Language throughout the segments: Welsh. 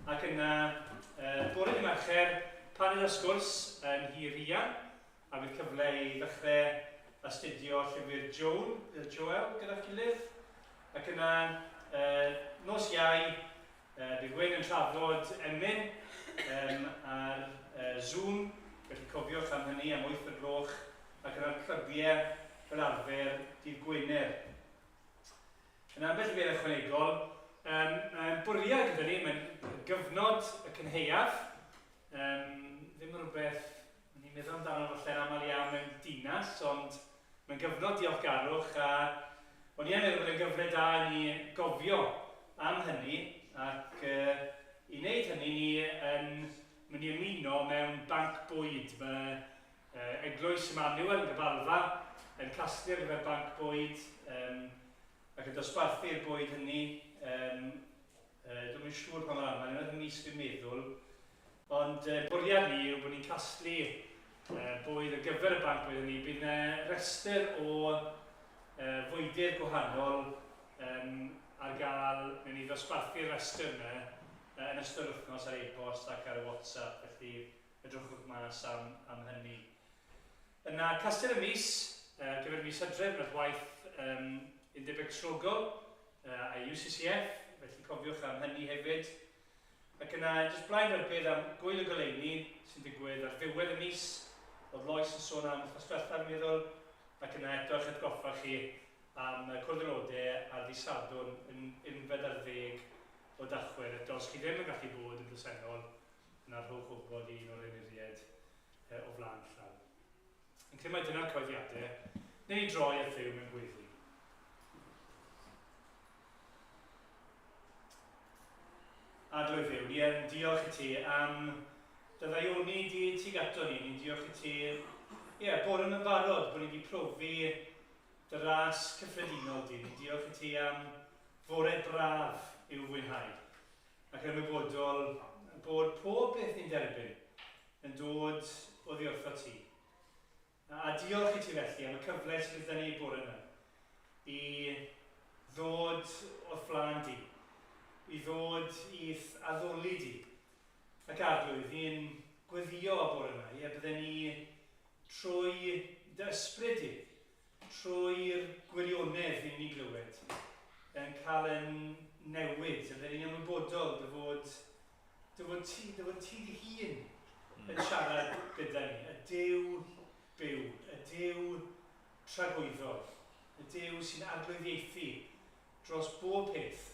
Ac yna, uh, bore dy Mercher, panel a sgwrs yn Nhŷ Rhian, a bydd cyfle i ddechrau astudio llyfr Joel, Joel gyda'ch gilydd. Ac yna, uh, nos Iau, uh, bydd Wyn yn trafod emyn um, ar uh, Zoom, felly cofiwch am hynny am 8 y gloch, ac yna'r clybiau fel arfer dydd Gwener. Yn ambell i beth ychwanegol, um, mae'n bwriad gyda ni, mae'n gyfnod y cynhaeaf, um, ddim yn rhywbeth ni'n meddwl amdano falle'n aml iawn mewn dinas, ond mae'n gyfnod diolchgarwch a o'n i yn meddwl bod e'n gyfle da i ni gofio am hynny ac uh, i wneud hynny ni yn mynd i ymuno mewn banc bwyd. Mae Eglwys Emmanuel yn Gabalfa yn casglu ar gyfer banc bwyd um, ac yn dosbarthu'r bwyd hynny. Um, uh, Dwi'm yn siŵr pa mor aml, unwaith y mis fi'n meddwl. Ond uh, bwriad ni yw bod ni'n casglu uh, bwyd ar gyfer y banc bwyd hynny. Bydd yna restr o uh, fwydydd gwahanol um, ar gael, newn ni ddosbarthu'r restr yna uh, yn ystod wythnos ar e-bost ac ar y WhatsApp, felly Edrychwch mas am, am hynny. Yna, Castell y Mis, ar gyfer mis Hydref, wnaeth waith um, Undeb Gristnogol uh, a UCCF, felly cofiwch am hynny hefyd. Ac yna, jyst blaen rybudd am Gwyl y Goleuni sy'n digwydd ar ddiwedd y mis, oedd Lois yn sôn am wythnos diwethaf, fi'n meddwl, ac yna eto eich atgoffa chi am y Cwrdd Aelodau ar ddydd Sadwrn yn unfed ar ddeg o Dachwedd. Eto, os chi ddim yn gallu bod yn bresennol, Yna rhowch wybod i un o'r emyriaid o flaen llaw. Yn credu mai dyna'r cyhoeddiadau, neu i droi at Dduw mewn gweddi. Arglwydd Dduw, ni yn diolch i ti am dy ddaioni di tuag ato ni. Ni'n diolch i ti, ie, yeah, bod yn barod, bod ni wedi profi dy ras cyffredinol di. Ni'n diolch i ti am fore braf i'w fwynhau. ac yn ymwybodol bod pob peth ni'n derbyn yn dod oddi wrtho ti. A diolch i ti felly am y cyfle sydd gyda ni bore yma i ddod o'th flaen di, i ddod i'th addoli di. Ac Arglwydd, ni'n gweddio bore yma, ie, bydden ni trwy dy ysbryd di, trwy'r gwirionedd i ni glywed, yn cael yn newid, a bydden ni'n ymwybodol dy fod, dy fod ti, dy fod ti dy hun yn siarad gyda ni, y Duw byw, y Duw tragwyddol, y Duw sy'n arglwyddiaethu dros bob peth,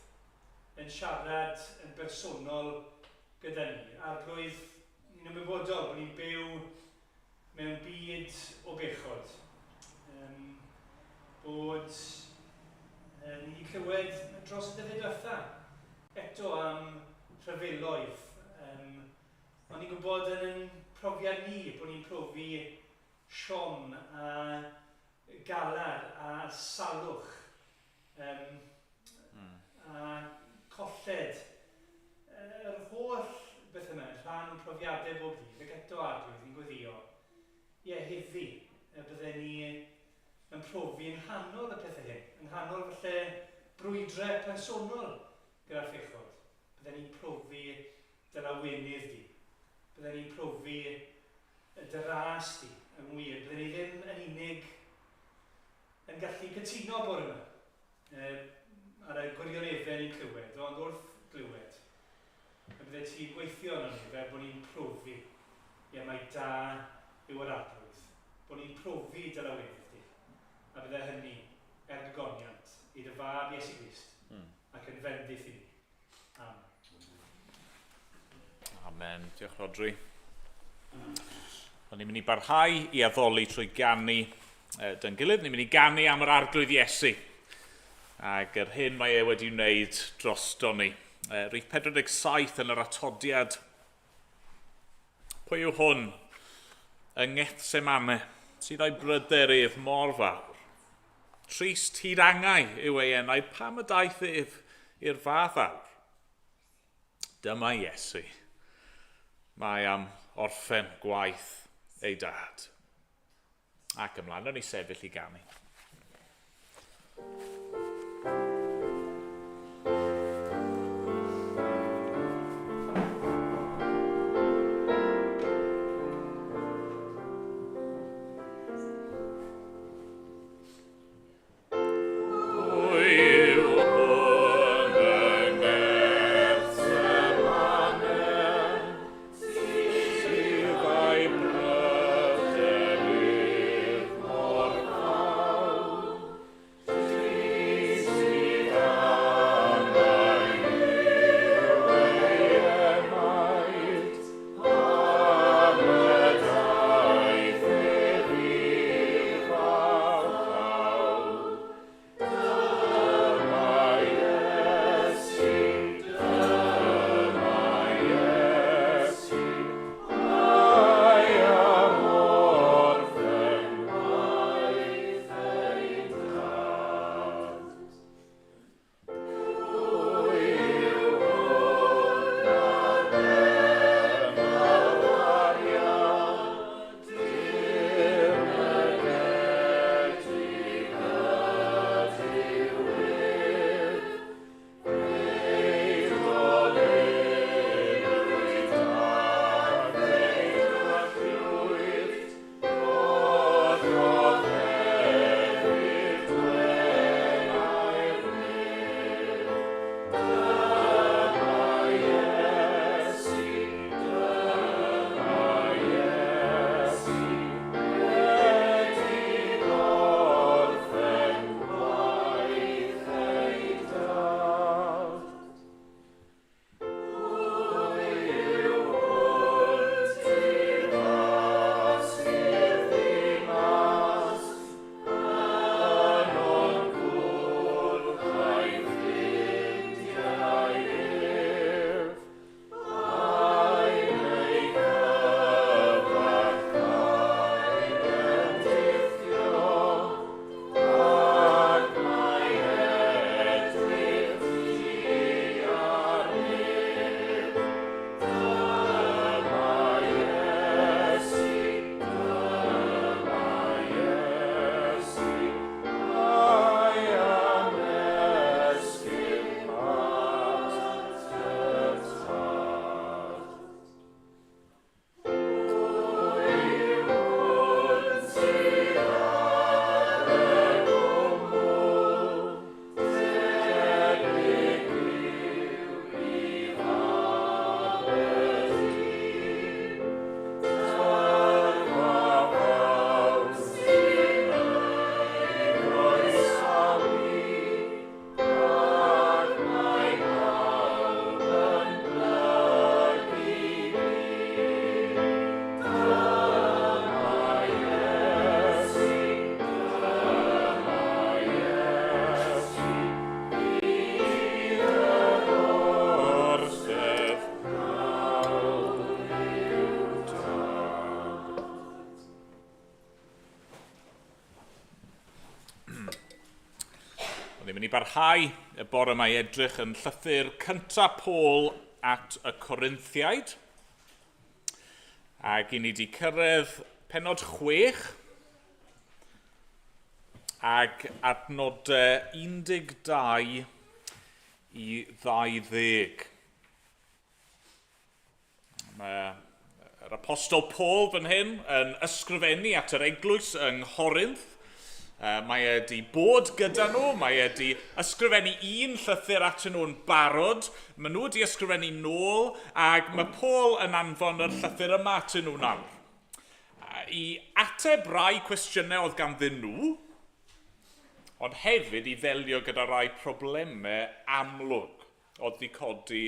yn siarad yn bersonol gyda ni. Arglwydd, ni'n ymwybodol bod ni'n byw mewn byd o bechod. Um, bod uh, ni wedi clywed dros y dyddiau diwetha eto am rhyfeloedd. Um, ond ni'n gwybod yn ein profiad ni bod ni'n profi siom a galar a salwch um, mm. a colled. Yr holl beth yma yn rhan o'n profiadau bob dydd, ac eto Arglwydd, ni'n gweddio, ie, heddi, y bydden ni yn profi yng nghanol y pethau hyn, yng nghanol falle brwydrau personol gyda'r phechod, bydden ni'n profi dy lawenydd di, bydden ni'n profi dy ras di, yn wir, bydden ni ddim yn unig yn gallu cytuno bore yma ar y gwirioneddau ni'n clywed, ond wrth glywed, y bydde ti'n gweithio arno ni fel bod ni'n profi, ie, mai da yw yr Arglwydd, bod ni'n profi dy lawenydd di, a bydde hynny er gogoniant i dy fab Iesu Grist, mm. ac yn fendith i ni. Amen. Amen. Diolch, Rodri. O'n ni'n mynd i barhau i addoli trwy ganu dyn gilydd. Ni'n mynd i ganu am yr Arglwydd Iesu ac yr hyn mae e wedi wneud drosto ni. Rhif 47 yn yr atodiad. Pwy yw hwn yng Ngethsemane sydd â'i bryder ef mor fawr? Trist hyd angau yw ei enaid, pam y daeth ef i'r fath awr? Dyma Iesu. Mae am orffen gwaith ei dad. Ac ymlaen, o'n i sefyll i ganu. I ni barhau y bore yma i edrych yn llythyr cyntaf Paul at y Corinthiaid. Ac i ni wedi cyrraedd penod 6 ac adnodau 12 i 20. Mae yr apostol Paul fan hyn yn ysgrifennu at yr eglwys yng Nghorinth. Mae e wedi bod gyda nhw, mae e wedi ysgrifennu un llythyr atyn nhw'n barod, maen nhw wedi ysgrifennu nôl, ac mae Paul yn anfon yr llythyr yma atyn nhw nawr. I ateb rai cwestiynau oedd ganddyn nhw, ond hefyd i ddelio gyda rai problemau amlwg oedd wedi codi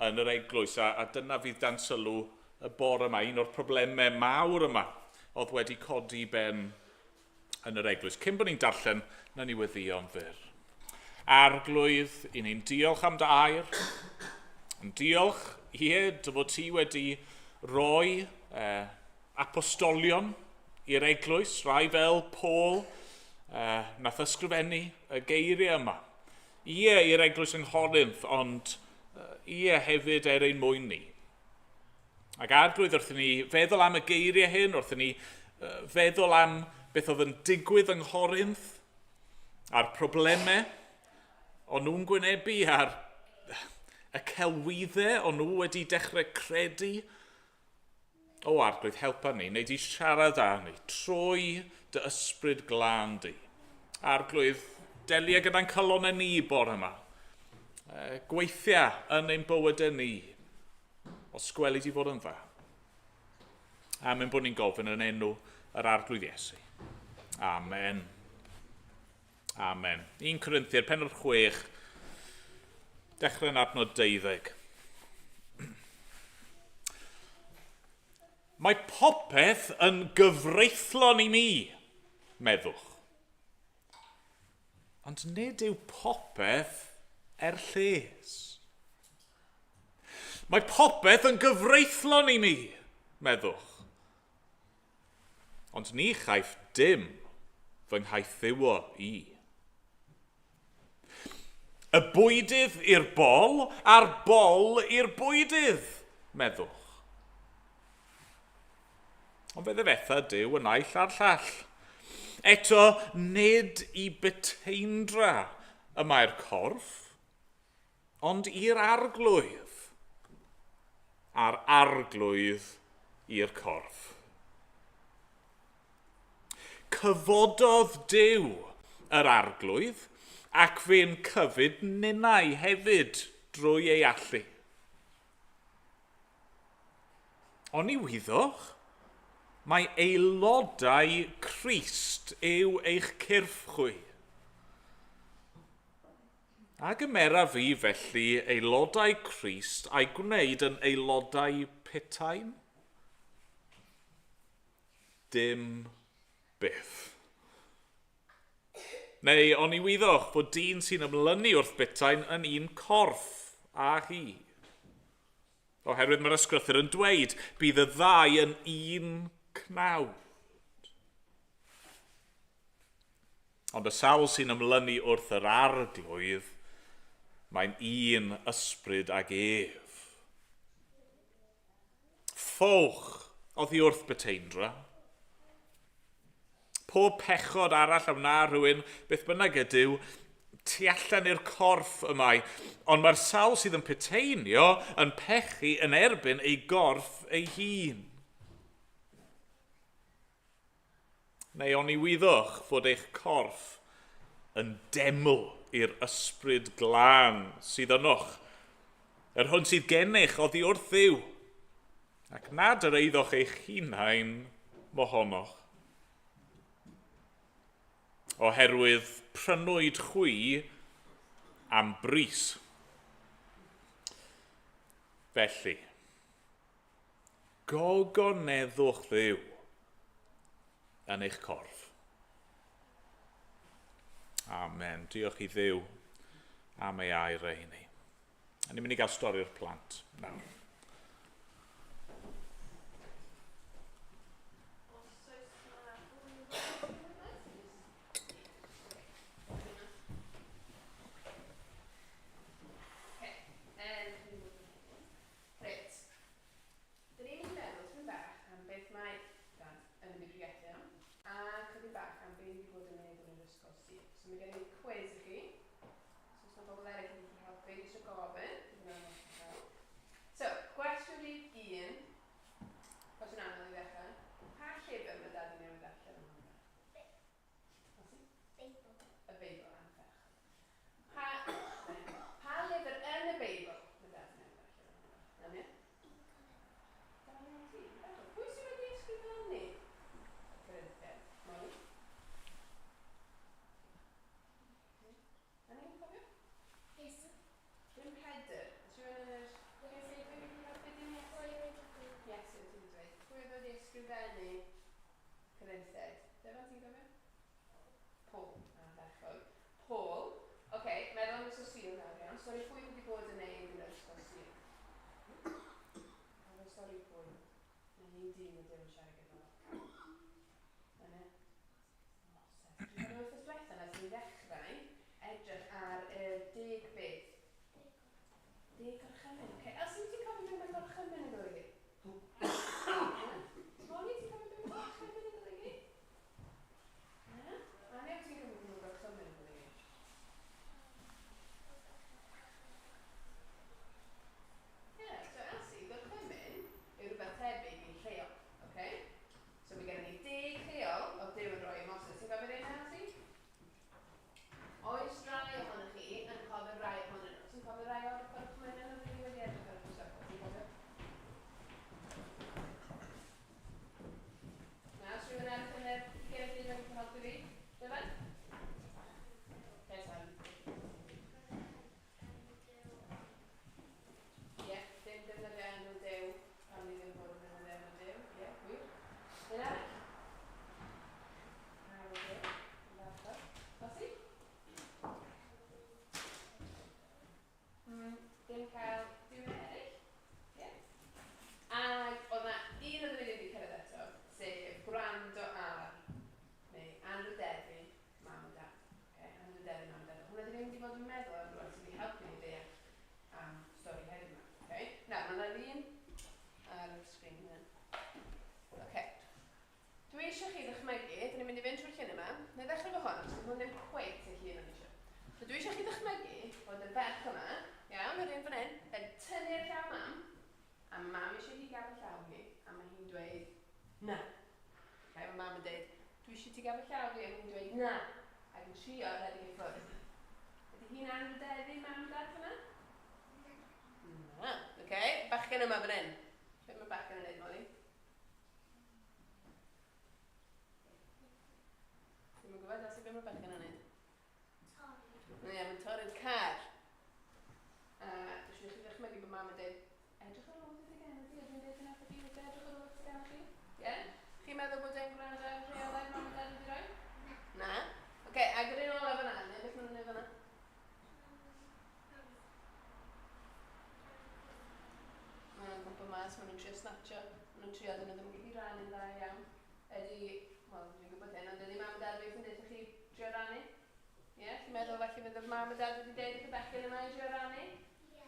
yn yr eglwys, a, a dyna fydd dan sylw y bore yma, un o'r problemau mawr yma oedd wedi codi ben yn yr eglwys. Cyn bod ni'n darllen, na ni weddïo'n fyr. Arglwydd, i ni'n diolch am dy air. Yn diolch, ie, dy fod ti wedi rhoi eh, apostolion i'r eglwys, rai fel Paul, eh, nath ysgrifennu y geiriau yma. Ie, i'r eglwys yng Nghorinth, ond ie, hefyd er ein mwyn ni. Ac arglwydd, wrth i ni feddwl am y geiriau hyn, wrth i ni feddwl am beth oedd yn digwydd yng Nghorinth, a'r problemau o'n nhw'n gwynebu, a'r y celwyddau o'n nhw wedi dechrau credu. O arglwydd, helpa ni, neu di siarad â ni trwy dy ysbryd glân di. Arglwydd, delia gyda'n calonau ni bore yma. Gweithia yn ein bywydau ni, os gweli di fod yn dda. Amen bod ni'n gofyn yn enw yr Arglwydd Iesu. Amen. Amen. 1 Corinthiaid, penod 6, dechrau yn adnod 12. Mae popeth yn gyfreithlon i mi, meddwch. Ond nid yw popeth er lles. Mae popeth yn gyfreithlon i mi, meddwch. Ond ni chaiff dim fy nghaethiwo i. Y bwydydd i'r bol, a'r bol i'r bwydydd, meddwch. Ond fe ddifetha Duw y naill a'r llall. Eto, nid i byteindra y mae'r corff, ond i'r arglwydd, a'r arglwydd i'r corff. Cyfododd Duw yr arglwydd, ac fe'n cyfyd ninnau hefyd drwy ei allu. Oni wyddoch? Mae aelodau Crist yw eich cyrff chwi. A gymeraf fi felly aelodau Crist a'i gwneud yn aelodau putain? Dim byth. Neu oni wyddoch fod dyn sy'n ymlynu wrth butain yn un corff â hi? Oherwydd mae'r ysgrythur yn dweud, bydd y ddau yn un cnawd. Ond y sawl sy'n ymlynu wrth yr arglwydd, mae'n un ysbryd ag ef. Ffowch oddi wrth byteindra. Pob pechod arall a wna rhywun, beth bynnag ydyw, tu allan i'r corff y mae. Ond mae'r sawl sydd yn puteinio yn pechu yn erbyn ei gorff ei hun. Neu oni wyddoch fod eich corff yn deml i'r ysbryd glân sydd ynoch, yr hwn sydd gennych oddi wrth Dduw, ac nad yr eiddoch eich hunain mohonoch? Oherwydd prynwyd chwi am bris. Felly, Gogoneddwch Dduw yn eich corff. Amen. Diolch i Dduw am ei air ei ni. A ni'n mynd i gael stori'r plant nawr. ysgrifennu Corinthiaid? Dyma ti'n gofio? Paul. Ardderchog. Paul. Oce, okay, meddwl am ysgol Sul nawr iawn. Stori pwy wedi bod yn neud yn yr ysgol Sul? Cofio stori pwy? Mae un dyn yn ddim yn siarad gyda fo. Yna? Moses. Dwi'n cofio wythnos diwetha nath ni ddechrau edrych ar y 10 beth. 10 gorchymyn. Oce, okay. Elsie, ti'n cofio beth mae gorchymyn yn golygu? Molly, ti'n cofio beth mae gorchymyn yn golygu? Na? Ania, ti'n cofio beth mae gorchymyn yn golygu? Ie, yeah, so Elsie, gorchymyn yw rhywbeth tebyg i rheol, oce? Okay? So mae gennym ni 10 rheol o Duw yn rhoi i Moses. Ti'n cofio'r un Elsie? Oes rai ohonoch chi yn cofio rai ohonyn nhw? Ti'n cofio rai o'r gorchmynion oedd ni wedi edrych ar y diwetha? Ti'n cofio? Na, os rhywun arall yn yr gefndir yn gallu helpu fi? Dyfan? Okay, sorry. Ie, dim defnyddio enw Duw pan ni ddim fod yn defnyddio enw Duw. Ie, gwir. Un arall? Enw Duw. Yn ardderchog. Osi? Dim cael duwiau eraill. Ie. Ac oedd 'na un oedden ni ddim wedi cyrraedd eto, sef gwrando ar, neu anrhydeddu mam a dad. Okay? Anrhydeddu mam a dad. Hwnna dyn ni wedi bod yn meddwl am rwan sydd wedi helpu ni ddeall am stori heddiw yma. Okay? Nawr, mae yna lun ar y sgrin hynny. Okay. Dwi eisiau chi ddychmygu, dyn ni'n mynd i fynd trwy'r llun yma. Na i ddechrau efo hwn, achos dyw hwn ddim cweit y llun o'n i eisiau. So dwi eisiau chi ddychmygu bod y ferch yma, iawn, yr un fan hyn, yn tynnu'r llaw mam, a mae mam eisiau hi gael llaw hi, a mae hi'n dweud, na. Okay, mae mam yn dweud, dwi eisiau ti gael llaw fi, a mae hi'n dweud, na. Ac yn trio rhedeg i ffwrdd. Ydy hi'n anrhydeddu mam a dad fyna? Na. Oce, okay. Bachgen yma fan hyn. Beth mae bachgen yn neud, Molly? Ddim yn gwybod, Elsie, beth mae bachgen yn neud? Torri. Ie, mae'n torri'r car. A dwi eisiau chi ddychmygu bod mam yn dweud, edrych ar ôl dy deganau di, a dwi'n dweud yna wrtho chi, edrych ar ôl dy teganau chi. Ie? Chi'n meddwl bod e'n gwrando ar rheolau mam a dad wedi rhoi? Na. Oce, okay, ac yr un olaf yna, neu beth maen nhw'n neud fan'na? Maen nhw'n gwmpo mas, maen nhw'n trio snatcho, maen nhw'n trio, dyn nhw ddim yn gallu rannu'n dda iawn. Ydy, wel, dwi'n gwybod hyn, ond ydy mam a dad weithie'n deud wrthych chi drio rannu? Ie, yeah, chi'n meddwl falle fydd mam a dad wedi deud wrth y bechgyn yma i drio rannu? Ie.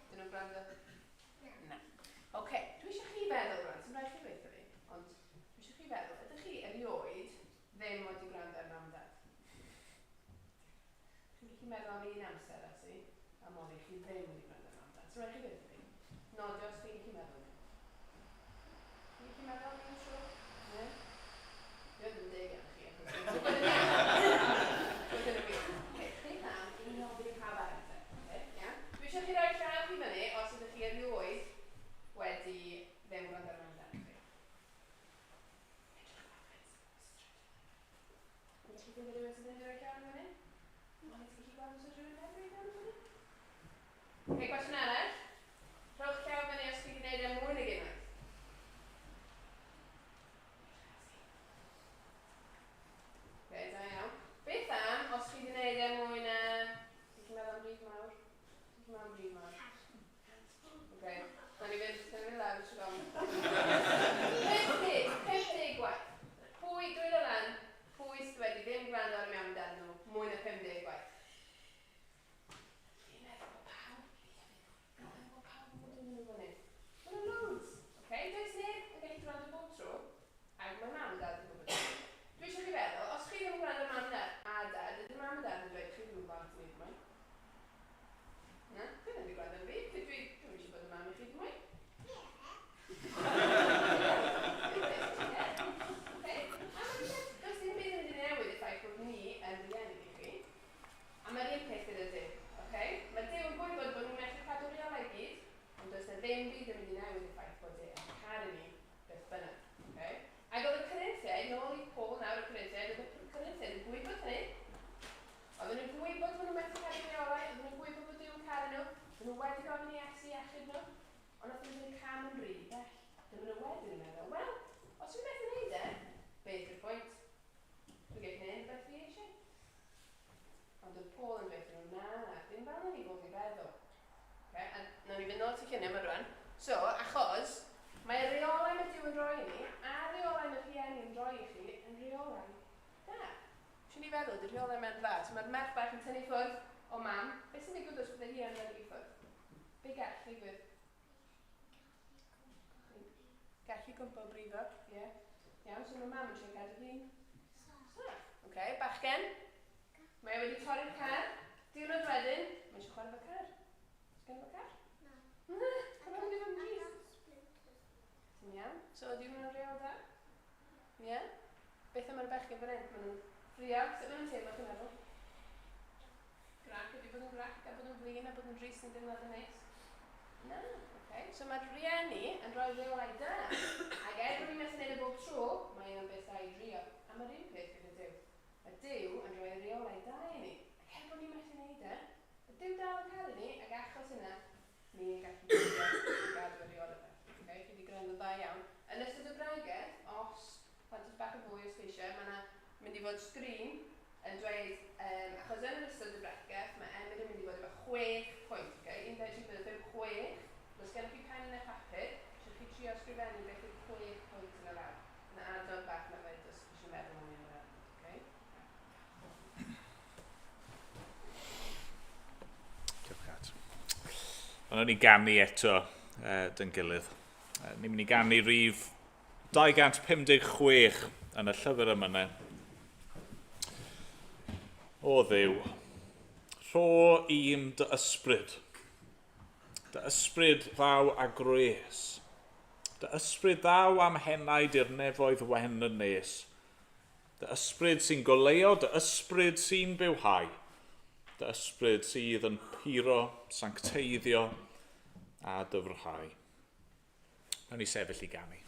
Dyn nhw'n gwrando? Na. Na. Oce, okay, dwi eisiau chi feddwl rwan, sy'n rhaid chi dweud fi, ond dwi eisiau chi feddwl, ydych chi erioed ddim wedi gwrando ar mam a dad? Chi'n gallu meddwl am un amser, Elsie, a Molly, chi ddim wedi gwrando ar mam a dad. Sy'n rhaid chi dweud fi. Nodio os chi'n gallu meddwl am hyn. Chi'n gallu meddwl am un tro? Ne? Dwi ddim yn deg iawn chi, achos dwi'n gwybod yn iawn. Bod yn y wir. Oce, beth am i ni ofyn i pawb arall te? Oce, iawn? Dwi eisiau chi roi llaw chi fyny os ydych chi erioed wedi ddim gwrando ar mam a dad chi. Edrych ar beth. Ydych chi'n gwybod rhywun sydd wedi rhoi llaw i fyny? Molly, ti'n gallu gweld os oes rhywun heb roi llaw i fyny? Oce, cwestiwn arall. Rhowch llaw fyny os chi wedi gwneud e mwy nag unwaith. Oce, da iawn. Beth am os chi wedi gwneud e mwy na... Ti'n gallu meddwl am rif mawr? Ti'n gallu meddwl am rif mawr? Oce, na ni fynd, na ni fynd lawr, eisiau gofyn. 50, 50 gwaith. Pwy, dwylo lan, pwy sydd wedi ddim gwrando ar y mam dad nhw mwy na 50 gwaith? Fi'n meddwl bod pawb, fi'n meddwl bod pawb yn bod yn nhw fan hyn. Mae nhw loads, oce? Does neb yn gallu gwrando bob tro, ac mae mam a dad yn gwybod hynny. Dwi eisiau chi feddwl, os chi ddim yn gwrando ar mam a dad, ydy mam a dad yn dweud chi ddim yn blant i ni mwy? Na, chi ddim wedi gwrando ar fi, dwi ddim eisiau bod yn mam i chi mwy. Ie. Okay. A does dim byd yn mynd i newid y ffaith bod ni yn rieni i chi. A mae'r un peth gyda Duw. Okay? Mae Duw yn gwybod bod ni'n methu cadw rheolau i gyd, ond does na ddim byd yn mynd i newid y ffaith bod e yn caru ni beth bynnag. Okay? Ac oedd y Corinthiaid, nôl i Paul nawr y Corinthiaid, oedd y Corinthiaid yn gwybod hynny. Oedden nhw'n gwybod bod nhw'n methu cadw rheolau, oedden nhw'n gwybod bod Duw yn caru nhw, oedden nhw wedi gofyn i Iesu achub nhw, ond oedd nhw'n mynd cam yn rhy bell. Dyma nhw wedyn yn meddwl, wel, os dwi'n methu gwneud Beth yw'r pwynt? Dwi'n gallu gwneud beth fi eisiau. Ond oedd Paul yn dweud nhw, na, ddim fel ni fod i feddwl. Okay? A nawn ni fynd nôl at y lluniau yma rwan. So, achos mae reolau mae Duw yn rhoi i ni, a reolau mae rhieni yn rhoi i chi, yn reolau da. Siwn i feddwl, di rheolau mewn dda. So mae'r merch bach yn tynnu ffwrdd o mam. Beth sy'n digwydd os bydde hi yn tynnu ffwrdd? Be gall ddigwydd? Gallu gwmpo o brifo, ie. Yeah. Iawn, so mae mam yn trio cadw hi'n saff. Oce, okay, bachgen. Mae e wedi torri'r car. Diwrnod wedyn, mae eisiau chwarae fo car. Oes gen fo car? Na. Na, mae wedi bod yn drist. Ti'n iawn? So, ydy hwnna'n reol da? Ie? Yeah? Beth am yr bechgyn fan hyn? Maen nhw'n ffrio. Sut maen nhw'n teimlo, chi'n meddwl? Grac, ydy bod yn grac a bod yn flin a bod yn drist yn deimlad yn neis? Na, oce. Okay. So mae'r rhieni yn rhoi rheolau da. Ac er bod ni'n methu gwneud e bob tro, mae o'n beth da i drio. A mae'r un peth gyda Duw. Mae Duw yn rhoi rheolau da i ni. Ac er bod ni'n methu gwneud e, mae Duw dal yn caru ni, ac achos hynna, ni'n gallu drio i gadw y rheolau fe. Okay? Chi wedi gwrando dda iawn. Yn ystod y bregeth, os plant bach o fwy o sgeisiau, mae yna mynd i fod sgrin yn dweud, achos yn yr ystod y bregeth, mae Emyr yn mynd i fod efo 6 pwynt. Okay? 1, 2, 3, 4, 5, 6. Os gennych chi pen neu papur, eisiau chi trio ysgrifennu beth yw'r 6 pwynt yna lawr. Yna adnodd bach na fyd os chi eisiau meddwl mwy am yr adnod. Okay? Diolch, Kat. Ond ni ganu eto dyn gilydd. Ni'n mynd i ganu rif 256 yn y llyfr yma. O Dduw, rho i'm dy ysbryd. Dy ysbryd ddaw a gwres. Dy ysbryd ddaw am henaid i'r nefoedd wen yn nes. Dy ysbryd sy'n goleuo, dy ysbryd sy'n bywhau. Dy ysbryd sydd yn puro, sancteiddio a dyfrhau. Nawn ni sefyll i ganu.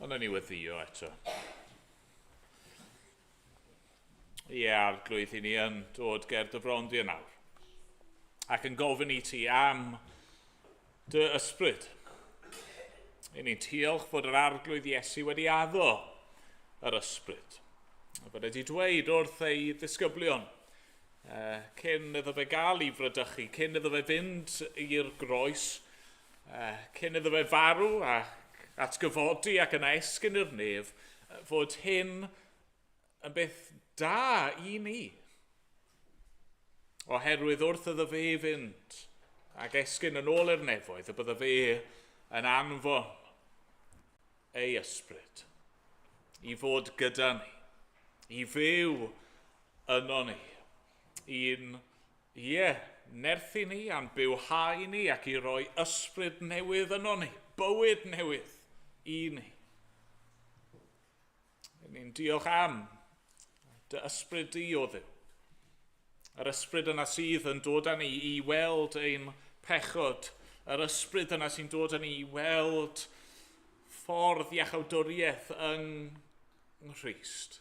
Ond ni weddio eto. Ie, Arglwydd, i ni yn dod ger dy fron di yn awr. Ac yn gofyn i ti am dy ysbryd. I ni'n diolch fod yr Arglwydd Iesu wedi addo yr ysbryd. A bod wedi dweud wrth ei ddisgyblion, cyn iddo fe gael ei fradychu, cyn iddo fe fynd i'r groes, cyn iddo fe farw a atgyfodi ac yna esgyn i'r nef, fod hyn yn beth da i ni. Oherwydd wrth iddo fe fynd ac esgyn yn ôl i'r nefoedd, y bydde fe yn anfon ei ysbryd i fod gyda ni, i fyw yno ni, i'n, ie, nerthu ni a'n bywhau ni ac i roi ysbryd newydd yno ni, bywyd newydd i ni. Ni'n diolch am dy ysbryd di o Dduw. Yr ysbryd yna sydd yn dod â ni i weld ein pechod. Yr ysbryd yna sy'n dod â ni i weld ffordd iachawdwriaeth yng Nghrist.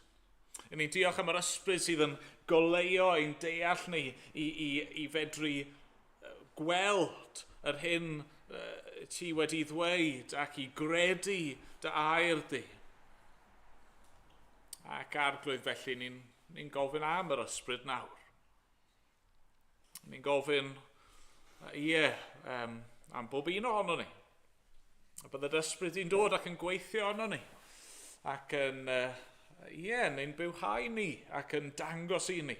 Yn ni'n diolch am yr ysbryd sydd yn goleuo ein deall ni i, i, i fedru gweld yr hyn ti wedi ddweud ac i gredu dy air di. Ac arglwydd felly ni'n ni gofyn am yr ysbryd nawr. Ni'n gofyn, ie, um, am bob un ohono ni. A byddai'r ysbryd i'n dod ac yn gweithio arno ni. Ac yn, ie, yn ein bywhau ni ac yn dangos i ni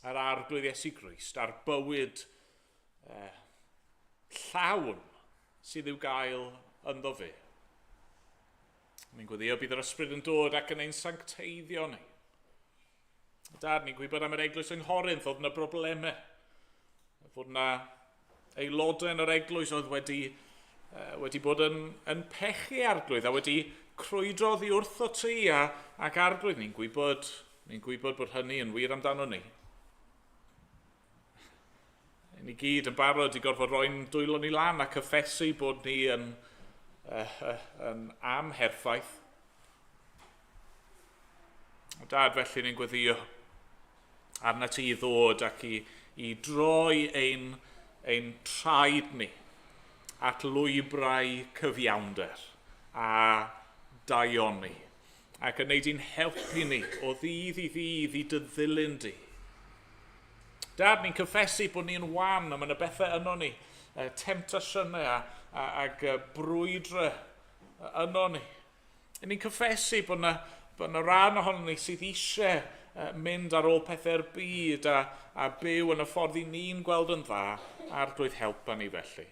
yr arglwydd Iesu Grist a'r bywyd eh, llawn sydd i'w gael ynddo fe. Ni'n gweddio bydd yr ysbryd yn dod ac yn ein sancteiddio ni. Dad, ni'n gwybod am yr eglwys yng Nghorinth, oedd yna broblemau. Fod yna aelodau yn yr eglwys oedd wedi, uh, wedi bod yn, yn pechu arglwydd a wedi crwydro oddi wrtho ti a, ac arglwydd. Ni'n gwybod, ni'n gwybod bod hynny yn wir amdano ni. Ni gyd yn barod i gorfod roi'n dwylo ni lan a cyffesu bod ni yn, uh, uh, yn amherffaith. O dad, felly ni'n gweddio arna ti i ddod ac i, i droi ein, ein traed ni at lwybrau cyfiawnder a daioni ac yn neud i'n helpu ni o ddydd i ddydd i dy ddilyn di. Dad, ni'n cyffesu bod ni'n wan a mae yna bethau yno ni, temtasiynau a, a, ag brwydre yno ni. Ni'n cyffesu bod yna, bod yna ran ohono ni sydd eisiau mynd ar ôl pethau'r byd a, a byw yn y ffordd i ni'n gweld yn dda, arglwydd helpa ni felly.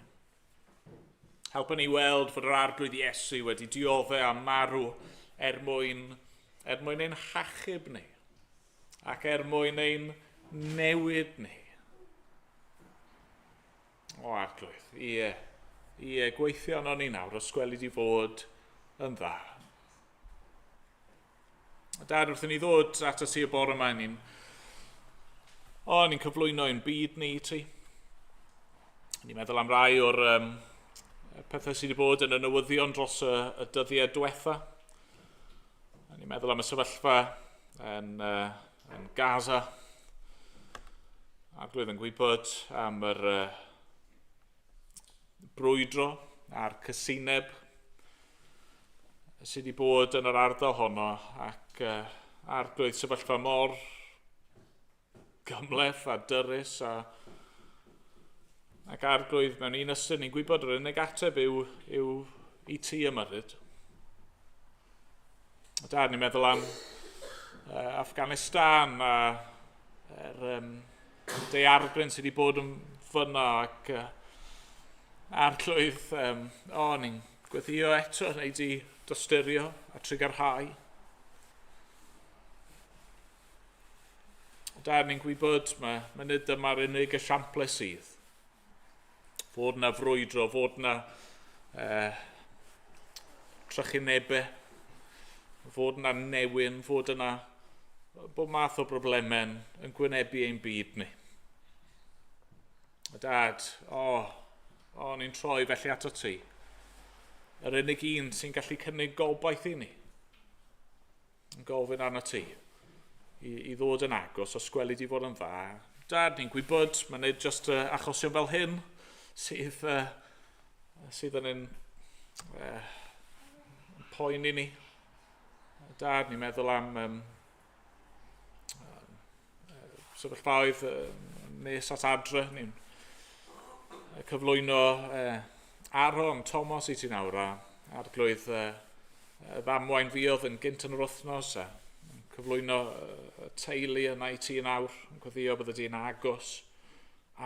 Helpa ni weld fod yr arglwydd Iesu wedi dioddef a marw er mwyn, er mwyn ein hachub ni ac er mwyn ein newid ni. O, arglwydd, ie, ie, gweithio arno ni nawr, os gweli di fod yn dda. Dad, wrth i ni ddod at y ti y bore yma, ni'n... O, ni'n cyflwyno ein byd ni i ti. Ni'n meddwl am rai o'r um, pethau sydd wedi bod yn y newyddion dros y, y dyddiau diwetha. Ni'n meddwl am y sefyllfa yn, uh, yn Gaza. Arglwydd yn gwybod am yr uh, brwydro a'r cysineb sydd wedi bod yn yr ardal honno ac uh, arglwydd sefyllfa mor gymhleth a dyrus a ac arglwydd mewn un ystyr ni'n gwybod yr unig ateb yw, yw i ti ymyrryd. Dad, ni'n meddwl am uh, Afghanistan a er, um, daeargryn sydd wedi bod yn fyna ac uh, arglwydd, um, o, ni'n gweddio eto, neu di dosturio a trugarhau. Da, ni'n gwybod, mae, mae nid dyma'r unig esiample sydd. Fod yna frwydro, fod yna eh, trychinebau, fod yna newyn, fod yna bob math o broblemau yn gwynebu ein byd ni. Dad, o, oh, o, oh, ni'n troi felly ato ti. Yr unig un sy'n gallu cynnig gobaith i ni yn gofyn arno ti i, i ddod yn agos os gweli di fod yn dda. Dad, ni'n gwybod, mae'n nid just uh, achosion fel hyn sydd, uh, sydd yn ein uh, poeni ni. Dad, ni'n meddwl am um, sefyllfaoedd uh, nes at adre. Ni'n cyflwyno uh, Aaron Thomas i ti nawr a arglwydd uh, ddamwain fuodd yn gynt yn yr wythnos a cyflwyno y teulu yna i ti yn awr, yn gweddio bydde di'n agos,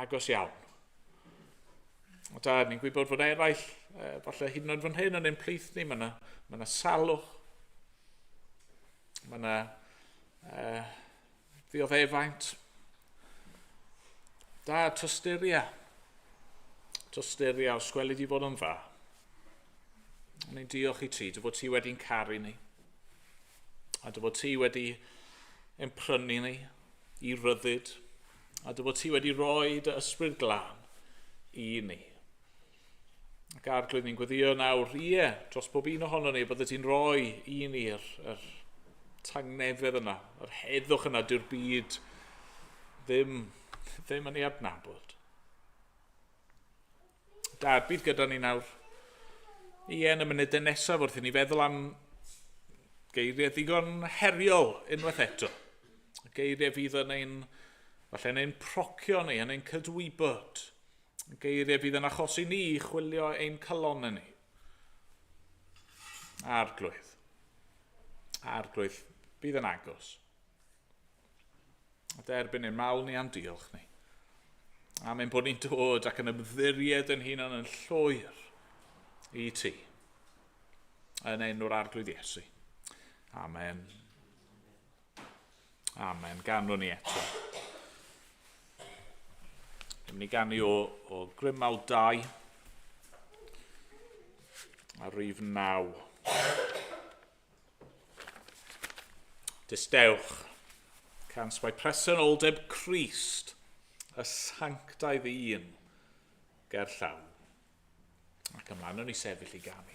agos iawn. O dad, ni'n gwybod fod eraill, falle hyd yn oed fan hyn yn ein plith ni, mae yna ma salwch, mae yna uh, ddioddefaint. Da, tosturia. Tosturia, os gweli di fod yn dda. Ni'n diolch i ti, dy fod ti wedi'n caru ni. A dy fod ti wedi ein prynu ni i ryddid. A dy fod ti wedi rhoi dy ysbryd glân i ni. Ac arglwydd ni'n gweddio nawr, ie, dros bob un ohono ni, bydde ti'n rhoi i ni'r yr tangnefedd yna, yr heddwch yna dyw'r byd ddim, ddim yn ei adnabod. Dad, bydd gyda ni nawr. Ie, yn y munudau nesaf wrth i ni feddwl am geiriau ddigon heriol unwaith eto. Geiriau fydd yn ein, falle yn ein procio ni, yn ein cydwybod. Geiriau fydd yn achosi ni i chwilio ein calonnau ni. Arglwydd. Arglwydd, bydd yn agos. A derbyn ein mawl ni a'n diolch ni. Am ein bod ni'n dod ac yn ymddiried yn hunan yn llwyr i ti. Yn enw'r Arglwydd Iesu. Amen. Amen. Ganwn ni eto. Ni'n mynd i ganu o, o Grymawl 2 a rif 9. Distewch, cans mae presenoldeb Crist, y sanctaidd un, ger llaw. Ac ymlaen o'n i sefyll i ganu.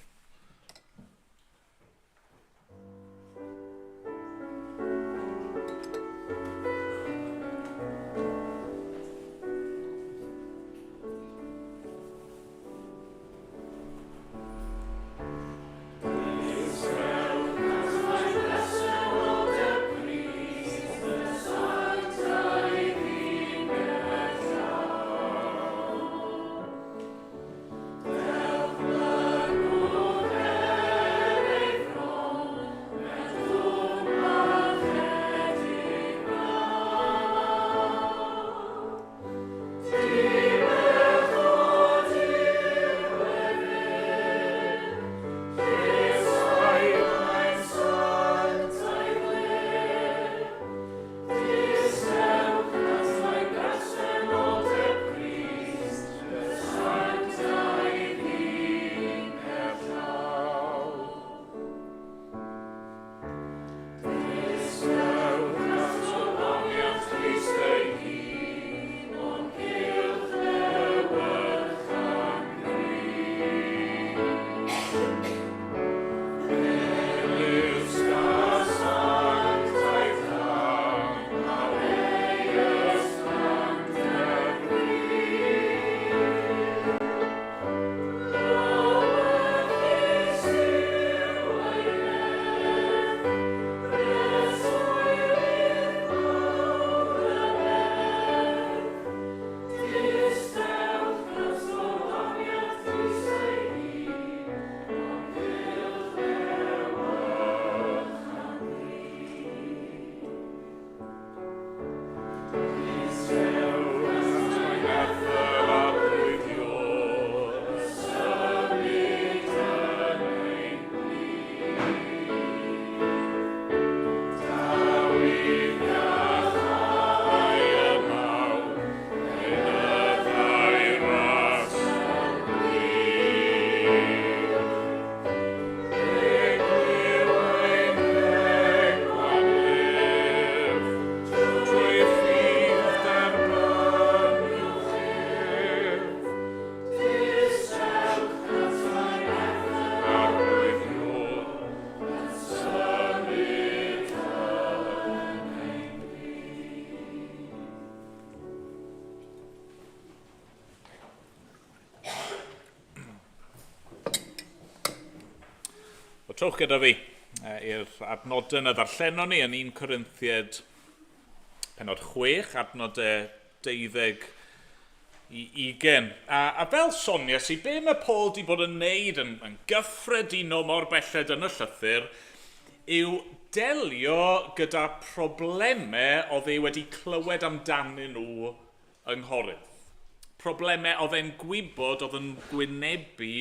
Wel, trowch gyda fi i'r adnodau na ddarllenon ni yn 1 Corinthiad penod 6, adnodau 12 i 20. A, a fel soniais i, be mae Paul di bod yn neud yn, yn gyffredinol mor belled yn y llythyr yw delio gyda problemau oedd e wedi clywed amdanyn nhw yng Nghorinth. Problemau oedd e'n gwybod oedd yn gwynebu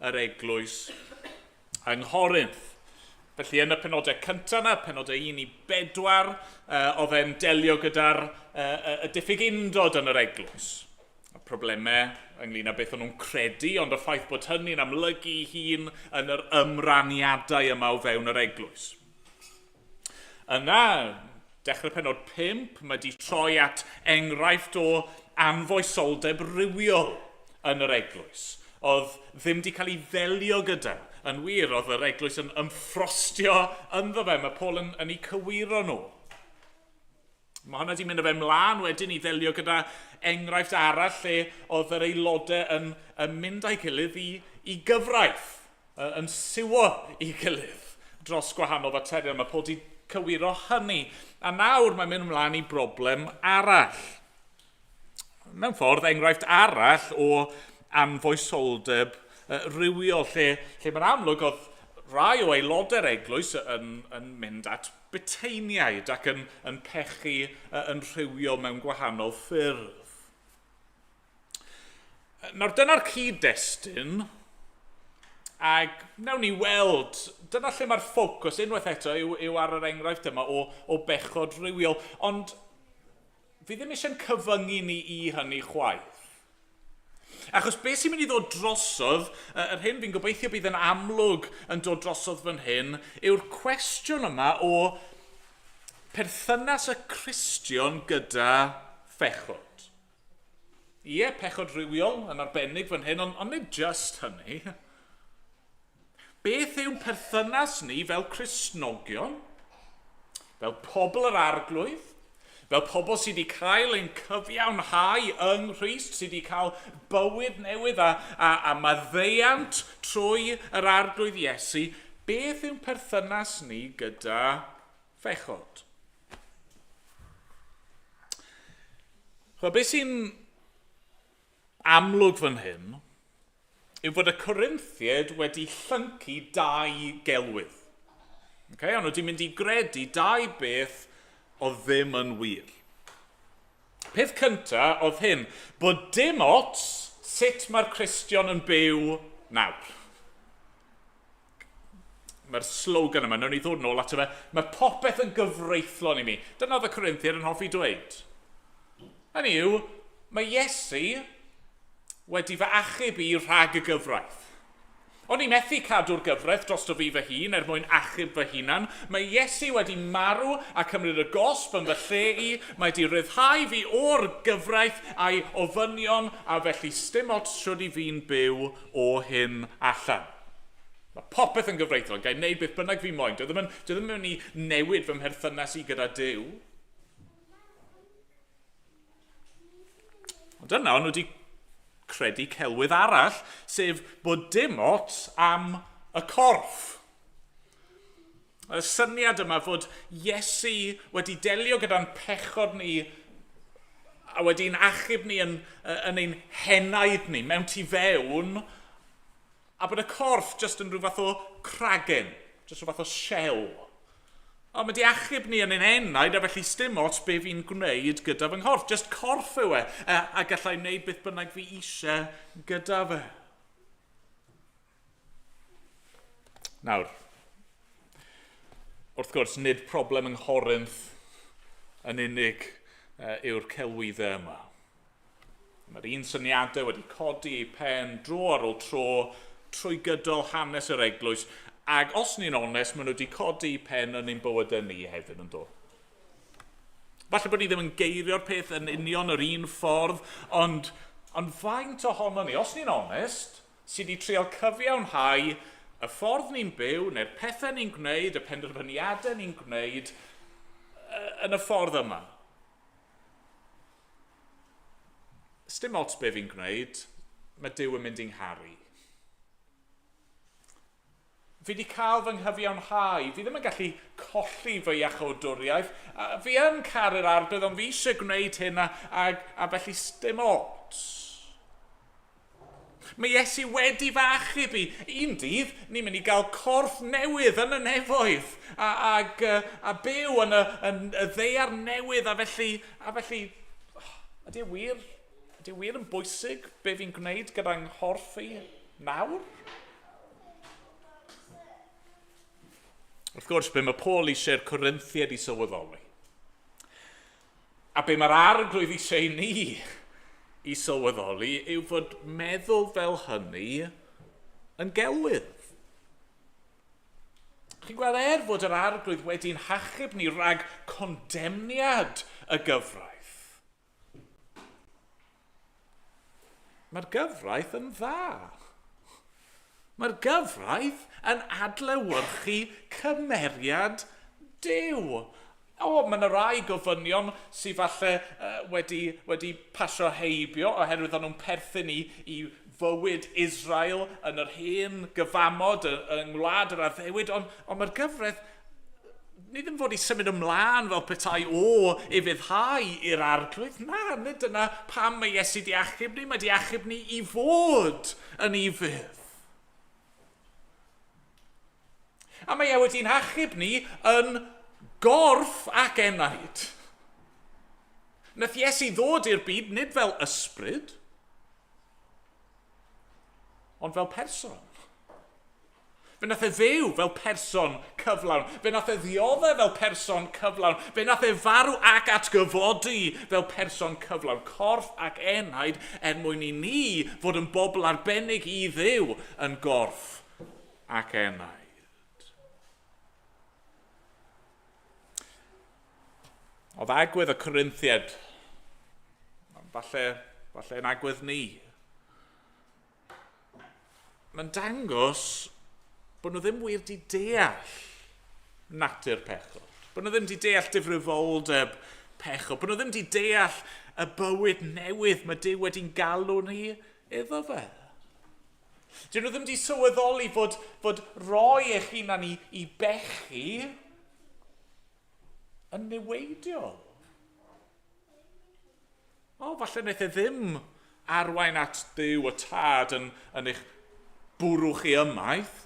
yr eglwys yng Nghorinth. Felly yn y penodau cyntaf yna, penodau 1 i 4, uh, oedd e'n delio gyda'r uh, y diffyg undod yn yr eglwys. Y problemau ynglyn â beth o'n nhw'n credu, ond y ffaith bod hynny'n amlygu hun yn yr ymraniadau yma o fewn yr eglwys. Yna, Dechrau penod 5, mae wedi troi at enghraifft o anfoesoldeb rhywiol yn yr eglwys. Oedd ddim wedi cael ei ddelio gyda. Yn wir, oedd yr eglwys yn ymffrostio ynddo fe. Mae Paul yn, yn eu cywiro nhw. Mae hwnna wedi mynd â fe mlaen wedyn i ddelio gyda enghraifft arall lle oedd yr aelodau yn, yn mynd â'i gilydd i, i gyfraith, yn siwo i gilydd dros gwahanol faterion. Mae Paul wedi cywiro hynny. A nawr mae'n mynd ymlaen i broblem arall. Mewn ffordd, enghraifft arall o anfoesoldeb rhywiol, lle, lle mae'n amlwg oedd rai o aelodau'r eglwys yn, yn mynd at buteiniaid ac yn, yn pechu yn rhywiol mewn gwahanol ffyrdd. Nawr, dyna'r cyd-destun, ac wnawn ni weld, dyna lle mae'r ffocws unwaith eto yw, yw ar yr enghraifft yma o, o bechod rhywiol. Ond fi ddim eisiau'n cyfyngu ni i hynny chwaith. Achos beth sy'n mynd i ddod drosodd, yr hyn fi'n gobeithio bydd yn amlwg yn dod drosodd fan hyn, yw'r cwestiwn yma o perthynas y Cristion gyda phechod. Ie, pechod rhywiol yn arbennig fan hyn, ond, ond nid just hynny. Beth yw'n perthynas ni fel Cristnogion, fel pobl yr Arglwydd, fel pobl sydd wedi cael ein cyfiawnhau yng Nghrist, sydd wedi cael bywyd newydd a, a, a maddeuant trwy yr Arglwydd Iesu, beth yw'n perthynas ni gyda phechod? Chwa, beth sy'n amlwg fan hyn yw fod y Corinthiaid wedi llyncu dau gelwydd. Okay? Ond nhw wedi mynd i gredu dau beth oedd ddim yn wir. Peth cyntaf oedd hyn, bod dim ots sut mae'r Cristion yn byw nawr. Mae'r slogan yma, nawn ni ddod nôl ato fe, mae popeth yn gyfreithlon i mi. Dyna oedd y Corinthiaid yn hoffi dweud. Hynny yw, mae Iesu wedi fy achub i rhag y gyfraith. O'n i methu cadw'r gyfraith drosto fi fy hun er mwyn achub fy hunan. Mae Iesu wedi marw a cymryd y gosb yn fy lle i. Mae wedi rhyddhau fi o'r gyfraith a'i ofynion a felly sdim ots shwd i fi'n byw o hyn allan. Mae popeth yn gyfreithlon, ga i wneud beth bynnag fi moyn. Dwi ddim yn, dwi ddim yn mynd i newid fy mherthynas i gyda Duw. Ond yna, o'n nhw wedi credu celwydd arall, sef bod dim ots am y corff. Y syniad yma fod Iesu wedi delio gyda'n pechod ni a wedi'n achub ni yn, yn ein henaid ni, mewn tu fewn, a bod y corff jyst yn rhyw fath o cragen, jyst rhyw fath o shell. O, mae di achub ni yn ein enaid, a felly sdim ots be fi'n gwneud gyda fy nghorff. Just corff yw e, a, a gallai wneud beth bynnag fi eisiau gyda fe. Nawr, wrth gwrs, nid problem yng Nghorinth yn unig yw'r celwyddau yma. Mae'r un syniadau wedi codi eu pen dro ar ôl tro trwy gydol hanes yr eglwys, ac os ni'n onest, maen nhw wedi codi eu pen yn ein bywydau ni hefyd, yn do? Falle bod ni ddim yn geirio'r peth yn union yr un ffordd, ond, ond faint ohono ni, os ni'n onest, sydd wedi trial cyfiawnhau y ffordd ni'n byw, neu'r pethau ni'n gwneud, y penderfyniadau ni'n gwneud, yn y ffordd yma? Sdim ots be fi'n gwneud, mae Duw yn mynd i'n ngharu. Fi wedi cael fy nghyfiawnhau, fi ddim yn gallu colli fy iachawdwriaeth. Fi yn caru'r arglwydd, ond fi eisiau gwneud hyn a, a, a felly sdim ots. Mae Iesu wedi fy achub i. Un dydd, ni'n mynd i gael corff newydd yn y nefoedd a, ag, a byw yn y, yn y ddeiar newydd a felly, a felly, oh, ydy e wir, ydy e wir yn bwysig be fi'n gwneud gyda nghorff i nawr? Wrth gwrs, be mae Paul eisiau'r Corinthiaid i sylweddoli A be mae'r arglwydd eisiau i ni i sylweddoli yw fod meddwl fel hynny yn gelwydd. Chi'n gweld, er fod yr arglwydd wedi'n hachub ni rhag condemniad y gyfraith. Mae'r gyfraith yn dda. Mae'r gyfraith yn adlewyrchu cymeriad Duw. O, mae yna rai gofynion sydd falle wedi, wedi pasio heibio oherwydd o'n nhw'n perthyn i, i fywyd Israel yn yr hen gyfamod yng ngwlad yr addewid, ond, ond mae'r gyfraith ni ddim fod i symud ymlaen fel petai o ufuddhau i'r arglwydd. Na, nid dyna pam mae Iesu di achub ni, mae di achub ni i fod yn ufudd. A mae e wedi'n achub ni yn gorff ac enaid. Nath Iesu ddod i'r byd nid fel ysbryd, ond fel person. Fe nath e fyw fel person cyflawn. Fe nath e ddioddef fel person cyflawn. Fe nath e farw ac atgyfodi fel person cyflawn. Corff ac enaid er mwyn i ni fod yn bobl arbennig i Dduw yn gorff ac enaid. Oedd agwedd y Corinthiad, falle, falle yn agwedd ni, Mae'n dangos bod nhw ddim wir di deall natur pechod. Bod nhw ddim di deall difrifoldeb pechod. Bod nhw ddim di deall y bywyd newydd mae Duw wedi'n galw ni iddo fe. Dyn nhw ddim di sylweddoli fod, fod roi eich hunan i, i bechu yn niweidiol. O, falle wnaeth e ddim arwain at Dduw y Tad yn, yn eich bwrw chi ymaith.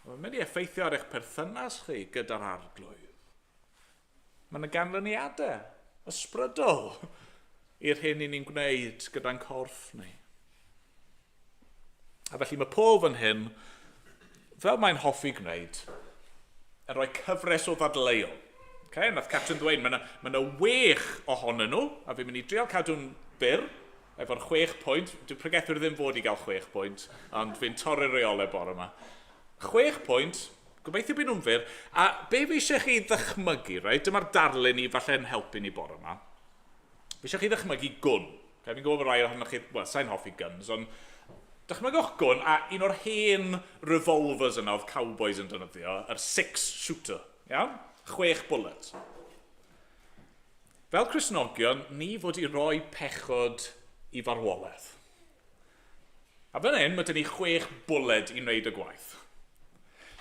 Mae'n mynd i effeithio ar eich perthynas chi gyda'r arglwydd. Mae yna ganlyniadau ysbrydol i'r hyn i ni'n gwneud gyda'n corff ni. A felly mae Paul fan hyn, fel mae'n hoffi gwneud, yn rhoi cyfres o ddadleuon. Okay, nath Catrin ddweud, mae yna ma yna wech ohonyn nhw, a fi'n mynd i drial cadw'n byr, efo'r chwech pwynt. Dwi'n pregethwyr ddim fod i gael chwech pwynt, ond fi'n torri'r reolau bore yma. Chwech pwynt, gobeithio bydd nhw'n fyr, a be fi eisiau chi ddychmygu, right? Dyma'r darlun i falle'n helpu ni bore yma. Fi eisiau chi ddychmygu gwn. Okay, fi'n gwybod bod rai ohonoch chi, wel, sa'n hoffi guns, ond dychmygwch gwn a un o'r hen revolvers yna oedd cowboys yn defnyddio, yr six shooter, iawn? Chwech bullet. Fel Cristnogion, ni fod i roi pechod i farwolaeth. A fan hyn, mae dyn ni chwech bwled i wneud y gwaith.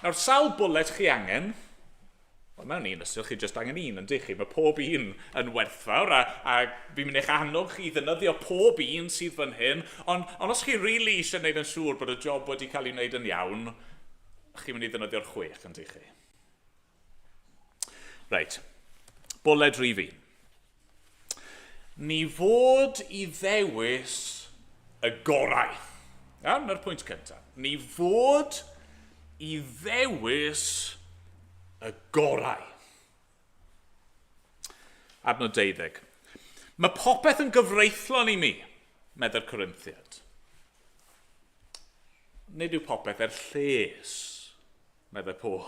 Nawr, sawl bwled chi angen? Wel, mewn un ystyr, chi jyst angen un, yndych chi? Mae pob un yn werthfawr, a, a fi'n mynd eich annog chi i ddefnyddio pob un sydd fan hyn, ond, ond os chi rili really eisiau gwneud yn siŵr bod y job wedi cael ei wneud yn iawn, chi'n mynd i ddefnyddio'r chwech, yndych chi? Reit, bwled rhif un. Ni fod i ddewis y gorau. Iawn, na'r pwynt cyntaf. Ni fod i ddewis y gorau. Adnod 12. Mae popeth yn gyfreithlon i mi, meddai'r Corinthiad. Nid yw popeth er lles meddai Paul.